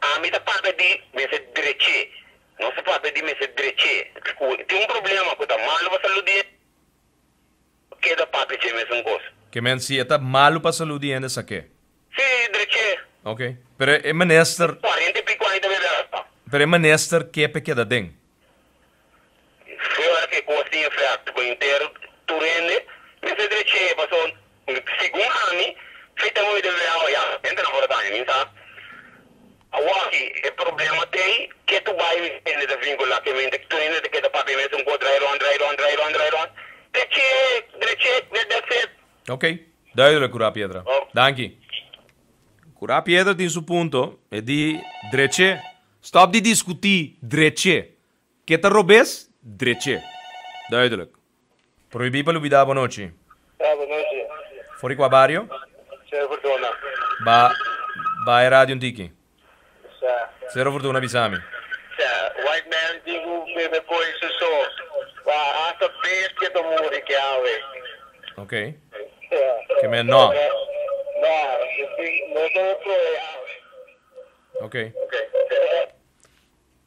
Ami ta papia di mester dreche nos ta papia di mester dreche ku tin un problema ku ta malu pa salud di hende. Keda papia dje mesun kos. Ke men si e ta malu pa salud di hende sa ke? Si, drech'é. Ok. Pero e minister. Cuarenta y pico aña ta bebe asta. Pero e minister ke p'e keda den? Fuera ke kos tin efecto ku henter tur hende mester drech'é paso segun ami feita moe den bebe awa ya henter nan por a daña mi sa. Awaki e problema t'ei ke tu bai hende ta vincula ke mente tur hende ta keda papia mesun kos draai rond draai rond draai rond draai rond drech'é drech'é that's it. Ok, duidelijk Cura Piedra. Danki. Cura Piedra tin su punto, e di drech'é. Stop di discuti, drech'é. Ke ta robes, drech'é. Duidelijk. Prohibí pa lubidá bo nochi. Ya, bo nochi. For di kua bario? Cerro Fortuna. Ba ba e radio un tiki. Sa. Cerro Fortuna bisa mi. Sa, white man tin ku bebe koe su so. Ba hasta bestia ta muri ke awe. Ok. Ke men no. No, no ta proe awe. Ok.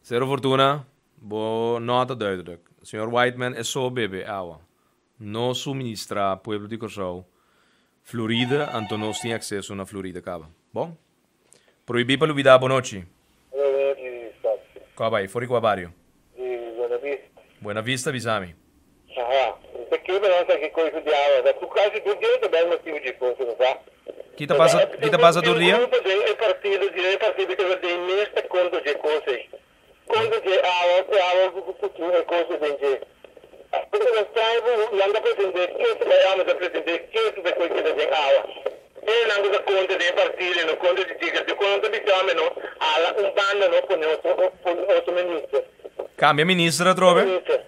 Cerro Fortuna. Bo nota duidelijk. Señor Whiteman e so bebe awa. No suministra pueblo di Kòrsou Florida anto nos tin akseso na Florida kaba. Bon. Prohibí pa lubidá bo nochi. Buena vista. Kua bai? For di kua bario? Di Buena Vista. Buena Vista bisa mi. Aha. Ta keda nan sa ki koisa di awa ta. Tu kasi tur dia ta bai motibu di kosa no sa. Ki ta pasa, ki ta pasa tur dia? Tin un grupo den e partido, den e partido ke ta den mes ta kontra dje kos ei. Konta dje awa, e awa ku tin e kos den dje. Pasobra nan sabi ku nan ta pretendé ke su bai ama ta pretendé ke su ta koi keda den awa. E nan ku ta konta den e partido e no konta di dje, dikon nan ta bisa mi no hala un banda no pone otro pone otro minister. Kambia minister atrobe? Minister.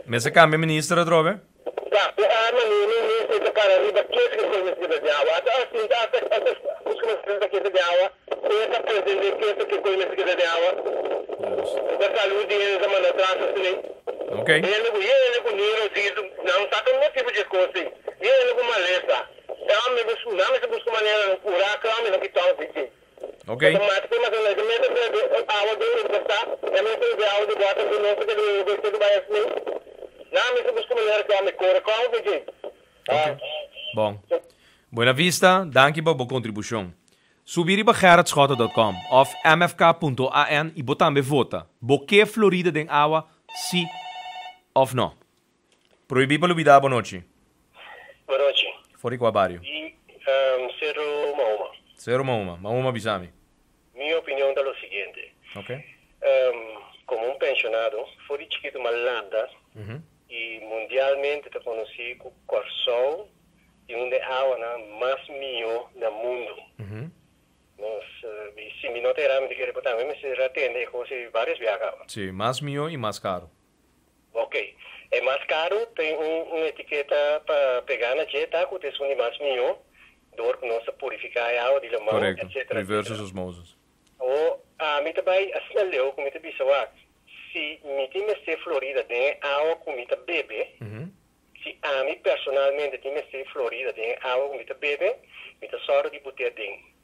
Mester kambia minister atrobe? Kambia arma ni e minister ta para riba ke su koi mester keda den awa. Ata asinta ata ata buska mester ta keda den awa. E ta pretende ke su ke koi mester keda den awa. Ta salud di hende ta manda tras asina. Ok. Hende ku hende ku niro zitu nan sa ta motibu dje kos ei. Hende ku malesa. Nan mester buska manera nan kura kla mi kita un dje. Ok. Automático mas o menos. Mester bebe awa den importá, e mester bebe awa di bòter di nos ke di beste di bai asina. Nan mester buska manera ku ami kore kòm ku dje. Ok. Bon. Buena Vista, danki pa bo kontribushon. Subi riba gerritschotte.com òf mfk.an i bo tambe vota. Bo ke Florida den awa, si òf no? Prohibí pa lubidá Bonochi. Bonochi. For di kua bario? Di Cerro Mahoma. Cerro Mahoma. Mahoma bisa mi. Mi opinion ta lo siguiente. Ok. Komo un penshonado, for di chikitu m'a lanta i mundialmente ta konosí ku Kòrsou tin un di e awanan mas mihó na mundu. Nos, si mi no ta erá mi ta kere ku tambe mester a tende e kos ei vários biaha kaba. Sí, mas mihó i mas karu. Ok. E mas karu tin un etiketa pa pegá na dje ta ku ta esun di mas mihó dor ku nos ta purifiká e awa di laman, Korekto. etcetera, Reverse etcetera. osmosis. Awor, ami ta bai asina leu ku mi ta bisa wak, si mi tin mester Florida den e awa ku mi ta bebe, si ami personalmente tin mester Florida den e awa ku mi ta bebe, mi ta sòru di but'é aden.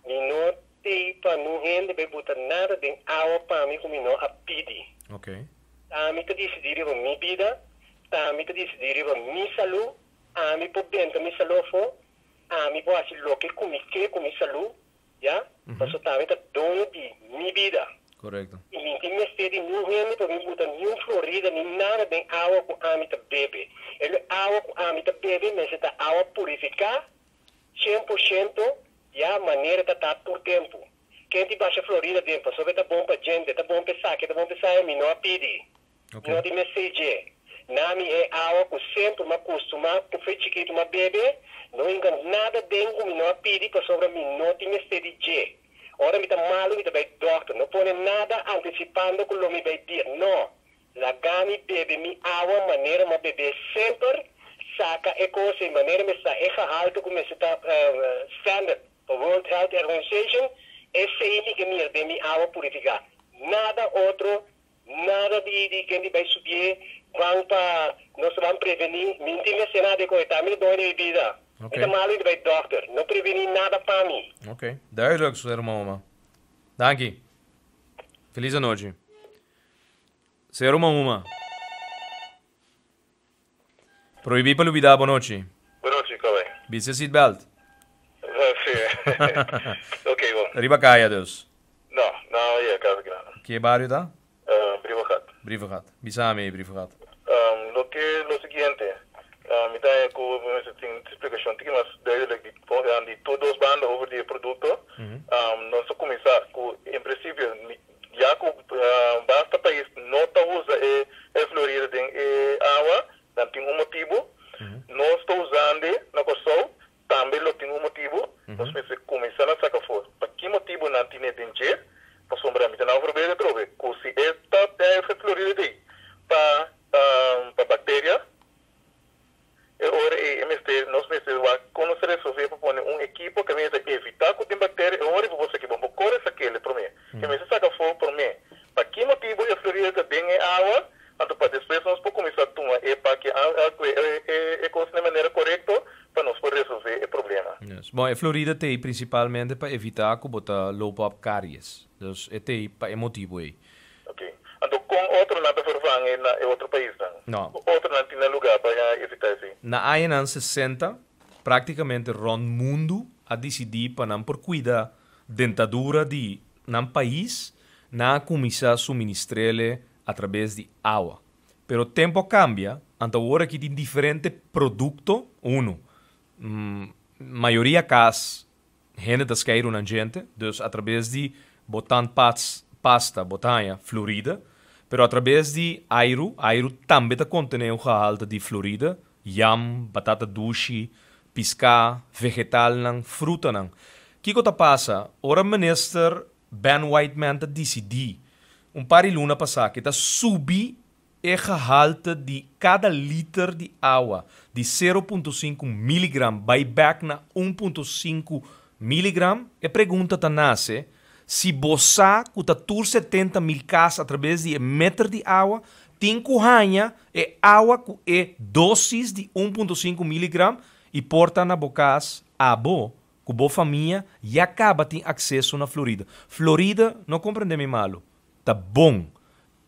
Mi no tei pa nun hende bai buta nada den awa pa mi ku mi no a pidi. Ami ta disidí riba mi bida, ami ta disidí riba mi salú, ami por benta mi salú afó, ami por hasi loke ku mi ke ku mi salú, ya, pasobra ami ta doño di mi bida. I mi tin mester di niun hende pa bin buta niun florida ni nada den awa ku ami ta bebe. E awa ku ami ta bebe mester ta awa purifiká 100% ya manera ta ta tur tempu. Ken ti basha Florida den pasobra e ta bon pa djente, ta bon pa esaki, ta bon pa esaya, mi no a pidi. Mi no tin mester dje. Na mi e awa ku semper m'a kustumá ku fe chikitu m'a bebe, no hinka nada den ku mi no a pidi pasobra mi no tin mester di dje. Ora mi ta malu mi ta bai dòkter, no pone nada antisipando ku lo mi bai bira. No! Laga mi bebe mi awa manera m'a beb'é semper, saka e kos ei manera mi sa e gehalte ku mester ta standard pa World Health Organization, esei mi ke mira den mi awa purifiká. Nada otro, nada di di ken di bai subié, ban pa nos ta ban prevení, mi no tin mester nada di koe, ta mi ta doño di mi bida, mi ta malu mi ta bai dòkter, no prevení nada pa mi. Ok, duidelijk, hermano Oma. Danki. Feliz anochi. Señor Uma Uma. Prohibí pa lubidá bonochi. Bonochi, koe. Bisti e seatbelt. Si. Ok, bon. Riba kaya dus. No, no ya kasi grandi. Ke bario ta? Brievengat. Brievengat. Bisa mi, Brievengat. Loke lo siguiente, mi ta haña ku mi mester tin splikashon tiki mas duidelijk di di tur dos banda over di e produkto. Nos ta kuminsá ku en prinsipio mi Ya ku basta pais no ta usa e Florida den e awa, nan tin un motibu. Nos ta usand'e na Kòrsou, tambe lo tin un motibu. Nos mester kuminsá na saka for pa ki motibu nan tin'e den dje. Pasobra mi ta na voorbeeld atrobe ku si e ta e Florida dei pa pa bakteria, E ora ei e mester, nos mester wak kon nos ta resolvé pa pone un ekipo ke mester evitá ku tin bakteria e ora ku bo saki bon bo kore sakele promé. Ke mester saka afó promé. Pa ki motibu e florida ta den e awa, anto pa despues nos por kuminsá tuma e pa ke e kos na e manera korekto pa nos por resolvé e problema. Yes. Bon, e florida t'ei prinsipalmente pa evitá ku bo ta loop op karies. Dus e t'ei pa e motibu ei. Ok. Anto kon otronan ta vervang e na e otro paisnan? No. Kon otronan tin na lugá pa evitá esei? Na añanan 60, práktikamente rònt mundu a disidí pa nan por kuida dentadura di nan pais, nan a kuminsá suministr'ele atrabes di awa. Pero tempu a kambia, anto awor aki tin diferente produkto, unu, mayoria kas Hende ta skeiru nan djente, dus atrabes di bo tandpats pasta bo ta haña fluoride, pero atrabes di airu, airu tambe ta kontené un gehalte di fluoride, yam, batata dushi, piská, vegetalnan, frutanan. Kiko ta pasa ora minister Ben Whiteman ta disidí un par di luna pasá ke ta subi E gehalte di kada liter di awa di 0.5 miligram bai bek na 1.5 miligram. E pregunta ta nase, si bo sa ku ta tur 70 mil kas atrabes di e meter di awa tin ku haña e awa ku e dosis di 1.5 miligram i por ta na bo kas abo ku bo famia ya kaba tin akseso na Florida. Florida, no komprende mi malu, ta bon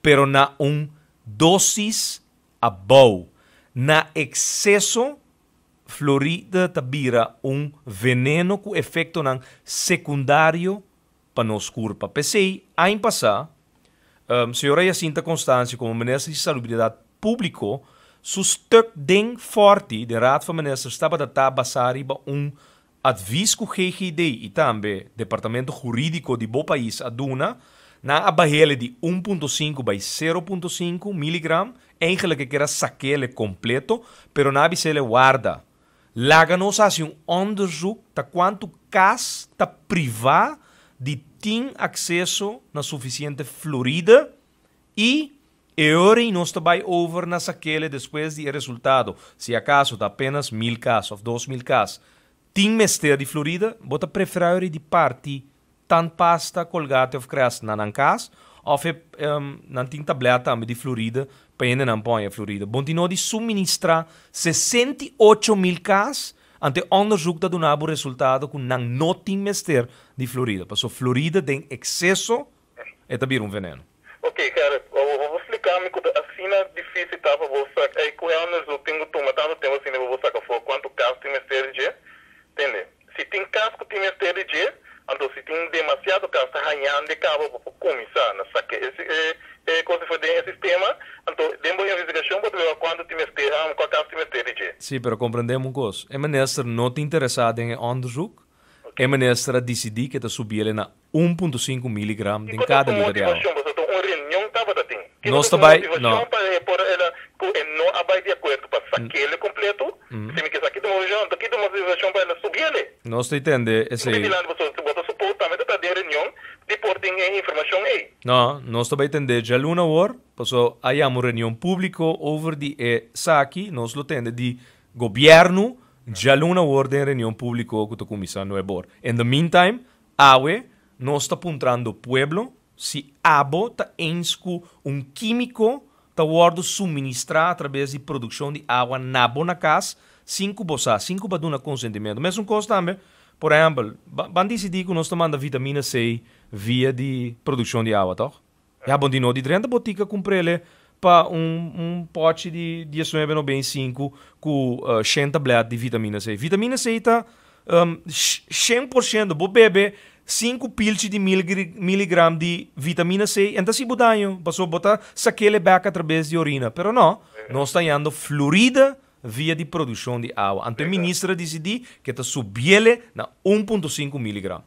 pero na un dosis abou. Na exceso, Floride ta bira un veneno ku efektonan sekundario pa nos kurpa. P'esei, aña pasá, señora Jacinta Constancio komo Minister di Salubridat Públiko su stuk den Forti den Raad van Ministers tabata ta basá riba un advis ku GGD i tambe Departamento Hurídiko di bo pais a duna. Nan a bah'ele di 1.5 bai 0.5 miligram. Eigenlijk e kier a sak'ele kompleto, pero nan a bis'ele warda. Laga nos hasi un onderzoek ta kuantu kas ta privá di tin akseso na sufisiente floride i e ora ei nos ta bai over na sakele despues di e resultado, si akaso ta apenas 1000 kas òf 2000 kas tin mester di floride, bo ta preferá ora ei di parti tandpasta, Colgate òf Crest na nan kas òf e nan tin tablèt tambe di floride pa hende nan pon e floride. Bon tin no di suministrá 68 mil kas, anto e onderzoek ta duna bo resultado ku nan no tin mester di floride. Paso floride den ekseso e ta bira un veneno. Ok, Gerrit, bo splika mi ku ta asina difísil ta pa bo saka ei ku e onderzoek tin ku tuma tantu tempu asina pa bo saka afó kuantu kas tin mester di dje. Tende? Si tin kas ku tin mester di dje, anto si tin demasiado kas ta hañando kaba pa por kuminsá na saka e kos for den e sistema, anto den bo investigashon bo ta wak kuantu tin mester, kua kas tin mester di dje. Sí, pero komprendé un kos. E minister no ta interesá den e onderzoek. E minister a disidí ku ta subi na 1.5 miligram den kada liter di awa. Un reunion tabata tin. Nos ta bai, no. Pa por ela ku e no a bai di akuerdo pa sakele kompleto, si mi ke saki motivashon, anto ki motivashon pa ela subiele. Nos ta entende esei. Bo ta supose tambe ta den reunion di por tin e informashon ei. No, nos ta bai tende djaluna awor, paso a yama un reunion públiko over di esaki, nos lo tende di gobièrnu djaluna awor den reunion públiko ku ta kuminsá 9 or. In the meantime, awe nos ta puntrando pueblo si abo ta eens ku un kímiko ta wòrdu suministrá a traves di produkshon di awa na bo na kas, sin ku bo sa, sin ku bo a duna konsentimentu. Mesun kos tambe, por ehèmpel, ban disidí ku nos ta manda vitamina C via di produkshon di awa, toch? Ja, bon di no di 30 botika kumprele pa un pochi di 19,95 ku 100 tablet di vitamina C. Vitamina C ta 100%, bo bebe 5 pilchi di miligram di vitamina C, anto si bo daño, paso bo ta sakele bek a traves di orina. Pero no, nos ta hayando fluoride via di produkshon di awa. Anto e minister a disidí ku ta subiele na 1.5 miligram.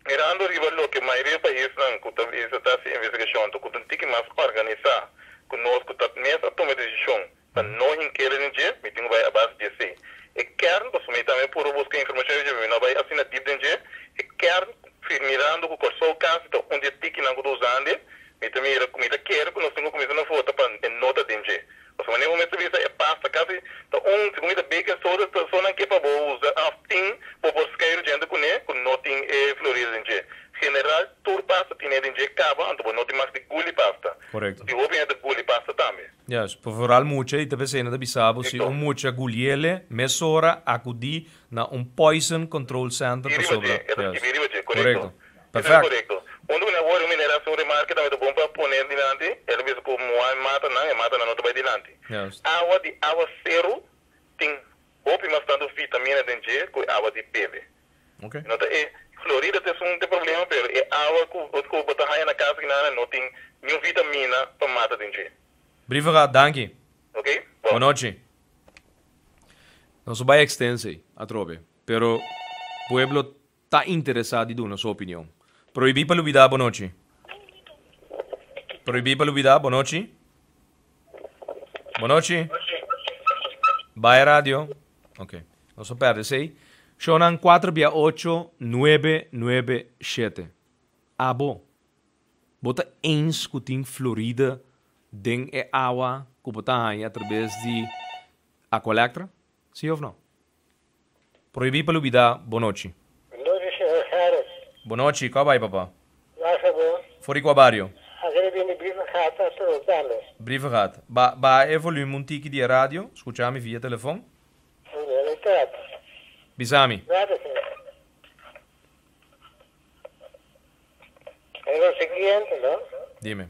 Mirando riba loke mayoria paisnan ku ta ta hasi investigashon, ku ta tiki mas organisá ku nos ku ta mes a tuma desishon pa no hinkere den dje, mi tin ku bai a base di esei. E kern, pasobra mi tambe puru buska informashon di dje, mi no bai asina diep den dje, e kern, mirando ku Kòrsou kasi ta un di e tikinan ku ta usando, mi ta mira, mi ta kere ku nos tin ku kuminsá na vota pa e no ta den dje. Pasobra manera bo mester bisa e pasta kasi ta un, segun mi ta baking soda, ta so nan ke pa bo usa òf tin bo por skeiru djente kuné ku no tin e fluoride den dje. General tur pasta tin e den dje kaba, anto bo no tin mas di guli pasta. Korekto. I hopi hende ta guli pasta tambe. Yes, por vooral mucha i ta pensé ta bisa bo si un mucha guliele mesora akudí na un poison control center pasobra. Yes. Korekto. Korekto. Perfekto. Korekto. Un di awor un minera un remarke tambe ta bon pa pone dilanti, el a bisa ku moai mata nan, e mata nan no ta bai dilanti. Awa di awa seru tin hopi mas tantu vitamina den dje ku awa di bebe. No ta e fluoride ta un te problema, pero e awa ku bo ta haña na kas nan no tin niun vitamina pa mata den dje. Brievengat, danki. Ok? Bon nochi. Nos bai extense, atrobe, pero pueblo ta interesá di duna su opinion. Prohibí pa lubidá, bon nochi. Prohibí pa lubidá, bon nochi. Bon nochi. Bai radio. Ok. Nos a pèrdè esei. Shownan 4 bia 8 9 9 7. Abo. Bo ta eens ku tin fluoride den e awa ku bo ta haña a traves di Aqualectra? Sí òf no? Prohibí pa lubidá, bon nochi. Bon nochi, señor Harris. Bon nochi, kua bai, papa? Laga bo. For di kua bario? Agora bin di Brievengat a tambe. Brievengat. Ba, ba e volume un tiki di radio, skucha mi via telefòn. Realidat. Bisa mi. Nada, señor. Es lo siguiente, ¿no? Dime.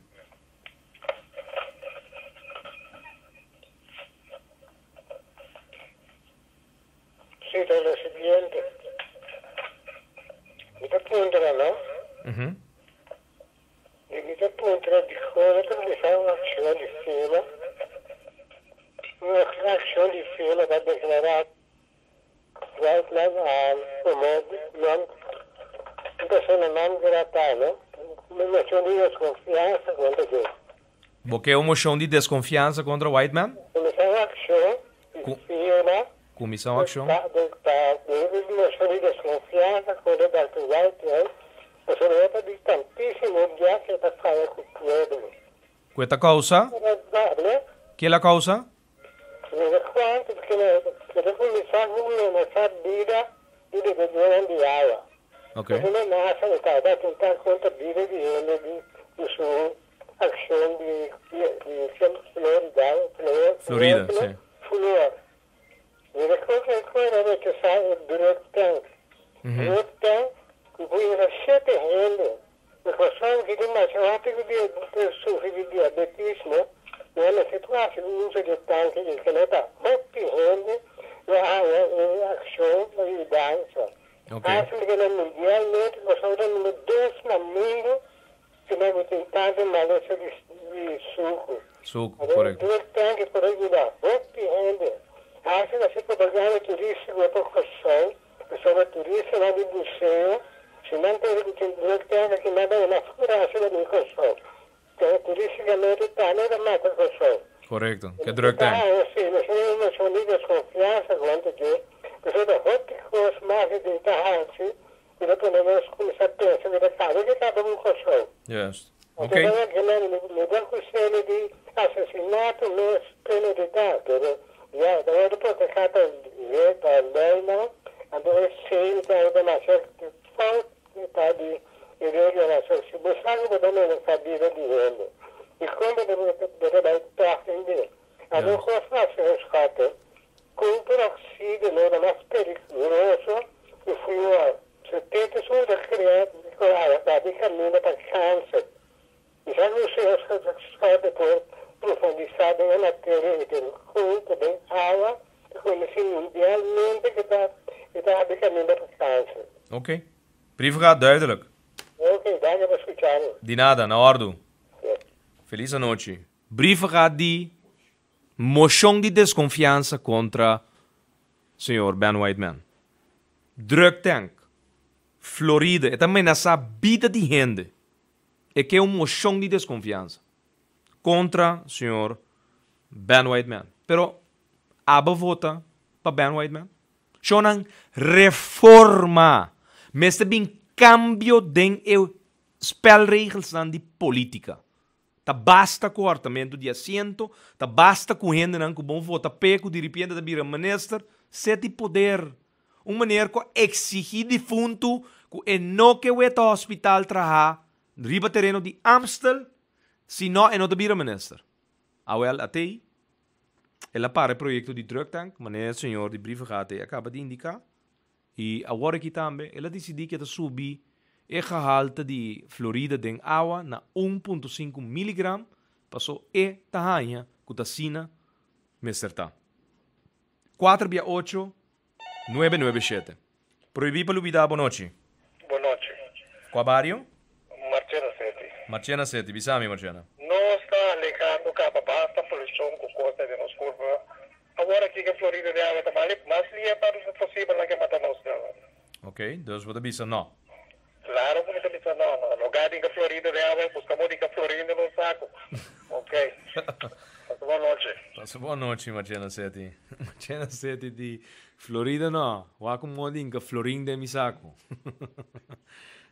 Sí, ta lo siguiente. Mi ta puntra, no? Mi ta puntra di kon ta kuminsá un akshon di firma, un akshon di firma pa deklará Whiteman komo non un persona non grata, no? Un moshon di deskonfiansa kontra dje. Bo ke un moshon di deskonfiansa kontra Whiteman? Kuminsá un akshon di firma. Kuminsá un akshon. Pa un moshon di deskonfiansa kontra dòkter Whiteman pasobra e ta di tantísimo bia ku e ta faya ku pueblo. Ku e ta kousa? Ke el a kousa? Mira kuantu ku ta kuminsá ku menasá bida di bebedónan di awa. Ku menasa e tabata atentá kontra bida di hende di su akshon di Florida, Florida, sí. Flor. Mira kon e kon a rechasá e drug tank. Drug tank ku por yega shete hende. E kosnan ki tin masha hopi ku sufri di diabetismo, nan mester por hasi uso di e tanke ei. Kende ta hopi hende lo haña e akshon pa yudansa. Hasi kende mundialmente kosnan ta number dos na mundu si nan ku tin tantu malesa di suku. Suku, korekto. Drug tanke por a yuda hopi hende. Hasi hasi propaganda turístiko pa Kòrsou. Pasobra turistanan di buseo, si nan tende ku tin druk tènga ki nan bai mas kurashi pa bin Kòrsou. Pero turístikamente tambe ta mata Kòrsou. Korekto, ke druk tènga. Ta si, nos tin un noshon di deskonfiansa kontra dje, pasobra hopi kos mas di den ta hasi ku ta pone nos kuminsá pensa ku ta kaba ke kaba ku Kòrsou. Juist. Anto nan a gana mi ta akus'é di asesinato mes premeditá, pero ya e ta wòrdu protehá pa pa leinan, anto esei ta algu demasiado fout pa di e reglanan. So si bo sa ku bo ta menasá bida di hende, dikon bo ta bo ta bai tòg den dje? Anto kos hasi un schotte ku peroxide lo ta mas peligroso ku fluor. Su tete su ta krea ku awa ta di kaminda pa kanser. Kisas un señor por profundisá den e materia i den kon ku den awa ta konosí mundialmente ku ta i ta habri kaminda pa kanser. Ok. Brief gaat duidelijk. Ok, danki pa skucha mi. Di nada, na òrdu. Felis anochi. Brief gaat di moshon di deskonfiansa kontra señor Ben Whiteman. Drug tank, Florida, e ta menasá bida di hende. E ke un moshon di deskonfiansa kontra señor Ben Whiteman. Pero abo vota pa Ben Whiteman? Shownan reforma! Mester bin kambio den e spelregelsnan di politica. Ta basta ku hòrtamentu di asiento, ta basta ku hendenan ku bon vota p'e ku diripiente ta bira minister, set di poder. Un meneer ku a eksigí difuntu ku e no ke weta hospital traha riba tereno di Amstel, si no e no ta bira minister. Awèl, atei el a para e proyekto di drug tank, manera e señor di Brievengat a kaba di indiká. I awor aki tambe el a disidí ku e ta subi e gehalte di florida den awa na 1.5 miligram, paso e ta haña ku ta asina mester ta. Kuater bia ocho, nuebe nuebe shete. Prohibí pa lubidá bo nochi. Bo nochi. Kua bario? Marchena City. Marchena City. Bisa mi, Marchena. Nos ta alejando caba basta polucion cu cosa den nos curpa. Awor aki ke Florida di awe ta mali mas lia pa posibel nan ke mata nos nan. Ok, dus bo ta bisa no. Claro cu mi ta bisa no, no no gadi ke Florida di awe busca mo di ke Florinda den un saco. Ok. Pasa bon nochi. Pasa bon nochi Marchena Seti. Marchena Seti di Florida no, wak un mo di ke Florin den mi saco.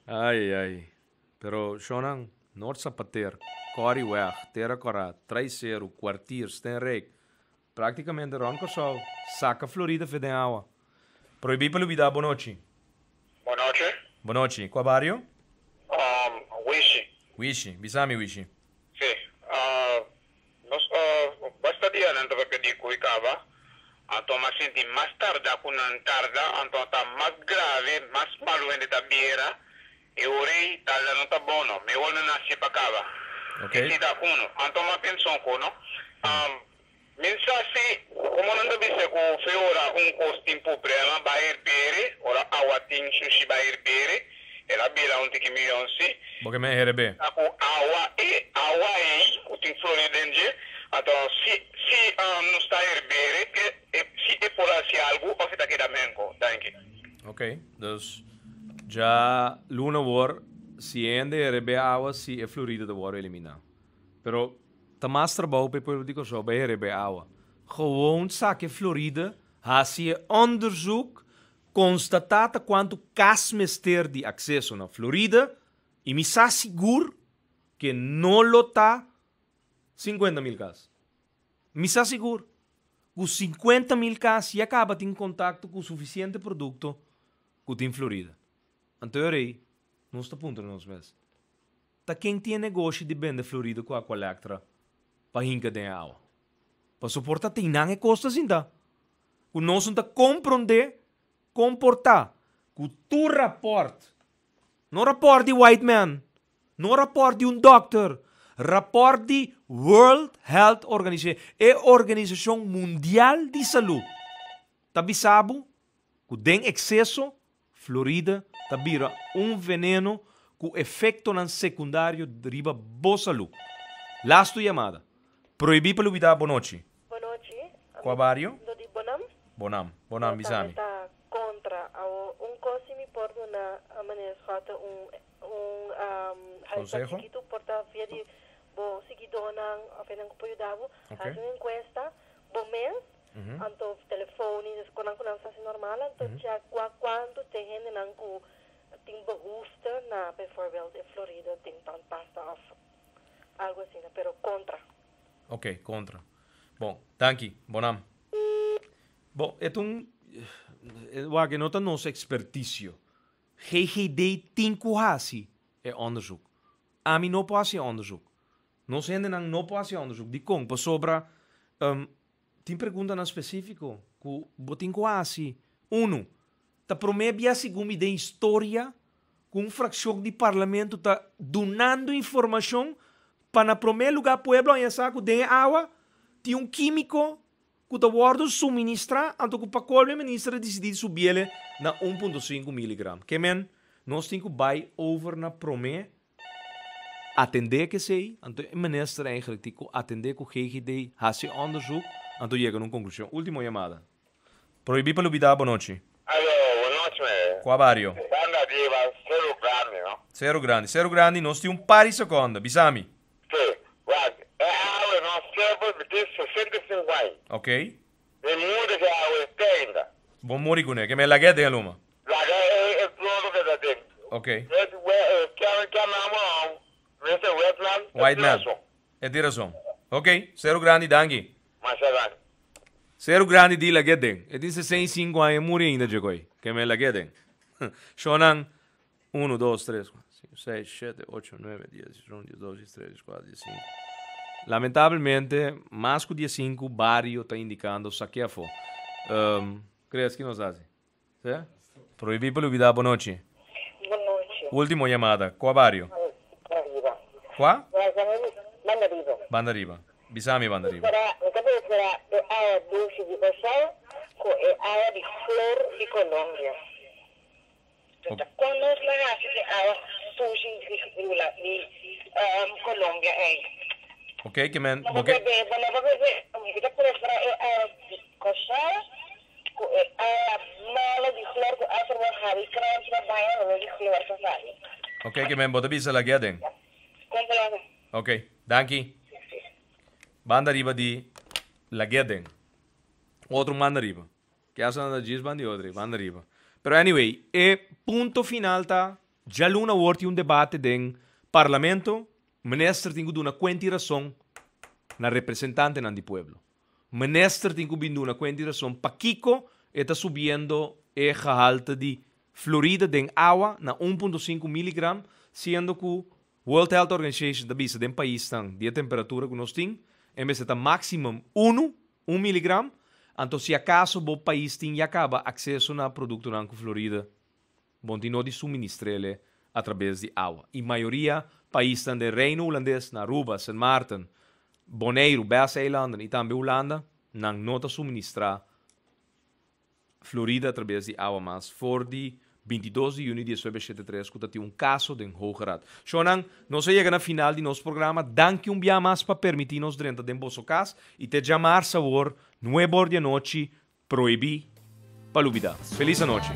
Ai ai. Pero shownan, Noord Sapater, Corrieweg, Tera Kòrá, Traiseru, Kwartier, Stenrijk, Práktikamente rònt Kòrsou, saka Florida fe den awa. Prohibí pa lubidá Bonochi. Bonochi. Bonochi. Kua bario? Wishi. Wishi. Bisa mi Wishi. Si. Nos basta dianan ta papia di koe kaba, anto m'a sinti mas tarda ku nan tarda, anto ta mas grave, mas malu hende ta bira, e ora ei tarda no ta bon no, mehor nan hasi pa kaba. Ok. Esei ta uno. Anto m'a pensa un ko no. Mi sa si, komo nan ta bisa ku fe ora un kos tin pobrema bai herbere, ora awa tin shushi bai herbere, el a bira un tiki miyon si. Bo ke men herebe? Ta ku awa e awa ei ku tin florida den dje, anto si si nos ta herbere e e si e por hasi algu of e ta keda menko. Danki. Ok, dus dja luna wor si hende herebe awa si e florida ta wòrdu eliminá. Pero ta mas trabou pa e pueblo di Kòrsou bai herebe awa. Gewoon saka e Florida, hasi e onderzoek, konstatá ta kuantu kas mester di akseso na Florida i mi sa sigur ke no lo ta 50.000 kas. Mi sa sigur ku 50.000 kas ya kaba tin kontakto ku sufisiente produkto ku tin Florida. Anto e rei nos ta puntra nos mes. Ta ken tin e negoshi di bende florida ku Aqualectra pa hinka den e awa? Paso por ta tin nan e kos ta sinta ku nos no ta komprondé kon por ta ku tur rapòrt, no rapòrt di white man, no rapòrt di un dòkter, rapòrt di World Health Organization, e organisashon mundial di salú, ta bisa bo ku den ekseso Florida ta bira un veneno ku efektonan sekundario riba bo salú. Lastu yamada. Prohibí pa lubidá Bonochi. Bonochi. Kua bario? Lo di Bonam. Bonam. Bonam, Nos bisa tambe mi. ta kontra. Awo un kos si mi por duna meneer Schotte un un huiswerk Konseho? chikitu por ta via di bo siguidónan òf esnan ku por yuda bo. Ok. Hasi un enkuesta bo mes Anto telefonisch, con nan cu nan sa haci normal, anto check cua cuanto te hendenan cu tin behoefte na bijvoorbeeld in Florida tin tandpasta of algo asina, pero contra. Ok, contra. Bon, danki. Bonam. Bon, e ta un, wak, e no ta nos experticio. GGD tin cu haci e onderzoek. Ami no por haci e onderzoek. Nos hendenan no por haci e onderzoek. Dicon? Pasobra, Tin preguntanan spesífiko ku bo tin ku hasi. Unu, Ta promé bia segun mi den historia ku un frakshon di parlamento ta dunando informashon pa na promé lugá pueblo haña sa ku den e awa tin un kímiko ku ta wòrdu suministrá anto ku pa kolmo e minister a disidí di subiele na 1.5 miligram. Ke men nos tin ku bai over na promé Atendé ku esei, anto e minister eigenlijk tin ku atendé ku GGD, hasi onderzoek, anto yega na un konklushon. Ultimo yamada. Prohibí pa lubidá bonochi. Alo, bonochi meneer. Kua bario? Banda Riba, Seru Grandi, no? Seru Grandi. Seru Grandi, nos tin un par di sekonda. Bisa mi. Si. Wak, e awe nos tempu mi tin 65 aña. Ok. Mi muri ku e awe te ainda. Bo muri kuné? Ke mi a lag'é den e luma? Laga e e cloro ke ta den. Ok. Wet we e kern kernamo Mister Wetman e White tin man. rason. E tin rason. Ok, Seru Grandi danki. Masha danki. Seru Grandi di lag'é den. E tin 65 aña e muri ainda dje koy. Ke me lag'é den. Shownan, Uno, dos, tres, kuater, sinku, seis, shete, ocho, nuebe, dies, diesun, diesdos, diestres, dieskuater, diesinku. Lamentablemente, mas ku diesinku bario ta indikando saké afó. Chris, ki nos hasi? Sí? Prohibí pa lubidá bonochi. Bonochi. Último yamada. Kua bario? Banda riba. Kua? Banda riba. Banda riba. Bisa mi banda riba. Mi ta prefera e awa dushi di Kòrsou ku e awa di flor di Colombia. Kon nos lo hasi e awa sushi di Colombia ei? Ok, ke men. Bo no ta bebe. Mi ta prefera e awa di Kòrsou Ku e awa malo di chlor ku ater bo hari kranchi pa baña lo di chlor ta sali. Ok ke men bo ta bisa lag'é aden. Kon palabra. Ok danki. Banda riba di lag'é aden. Otro manda riba. Ke asa nan ta djis banda di otro banda riba. Pero anyway e punto final ta djaluna awor tin un debate den parlamento minister tin ku duna kuenta i rason na representantenan di pueblo. Minister tin cu bin duna cuenta y rason pakico e ta subiendo e gehalte di fluoride den awa na 1.5 miligram, siendo cu World Health Organization ta bisa den paisnan di e temperatura cu nos tin, e mester ta maximum unu, un miligram, anto si acaso bo pais tin ya caba acceso na productonan cu fluoride, bon tin no di suministrele a traves di awa. Y mayoria paisnan den Reino Hulandes, na Aruba, Sint Maarten, Boneiru, BES-eilanden i tambe Hulanda, nan no ta suministrá Florida atraves di awa mas for di 22 di yüni 1973 ku ta tin un kaso den Hoge Raad. Shonnan, nos a yega na final di nos programa. Danki un bia mas pa permití nos drenta den boso kas i te djamarsa awor nuebe or di anochi. Prohibí pa lubidá. Felis anochi.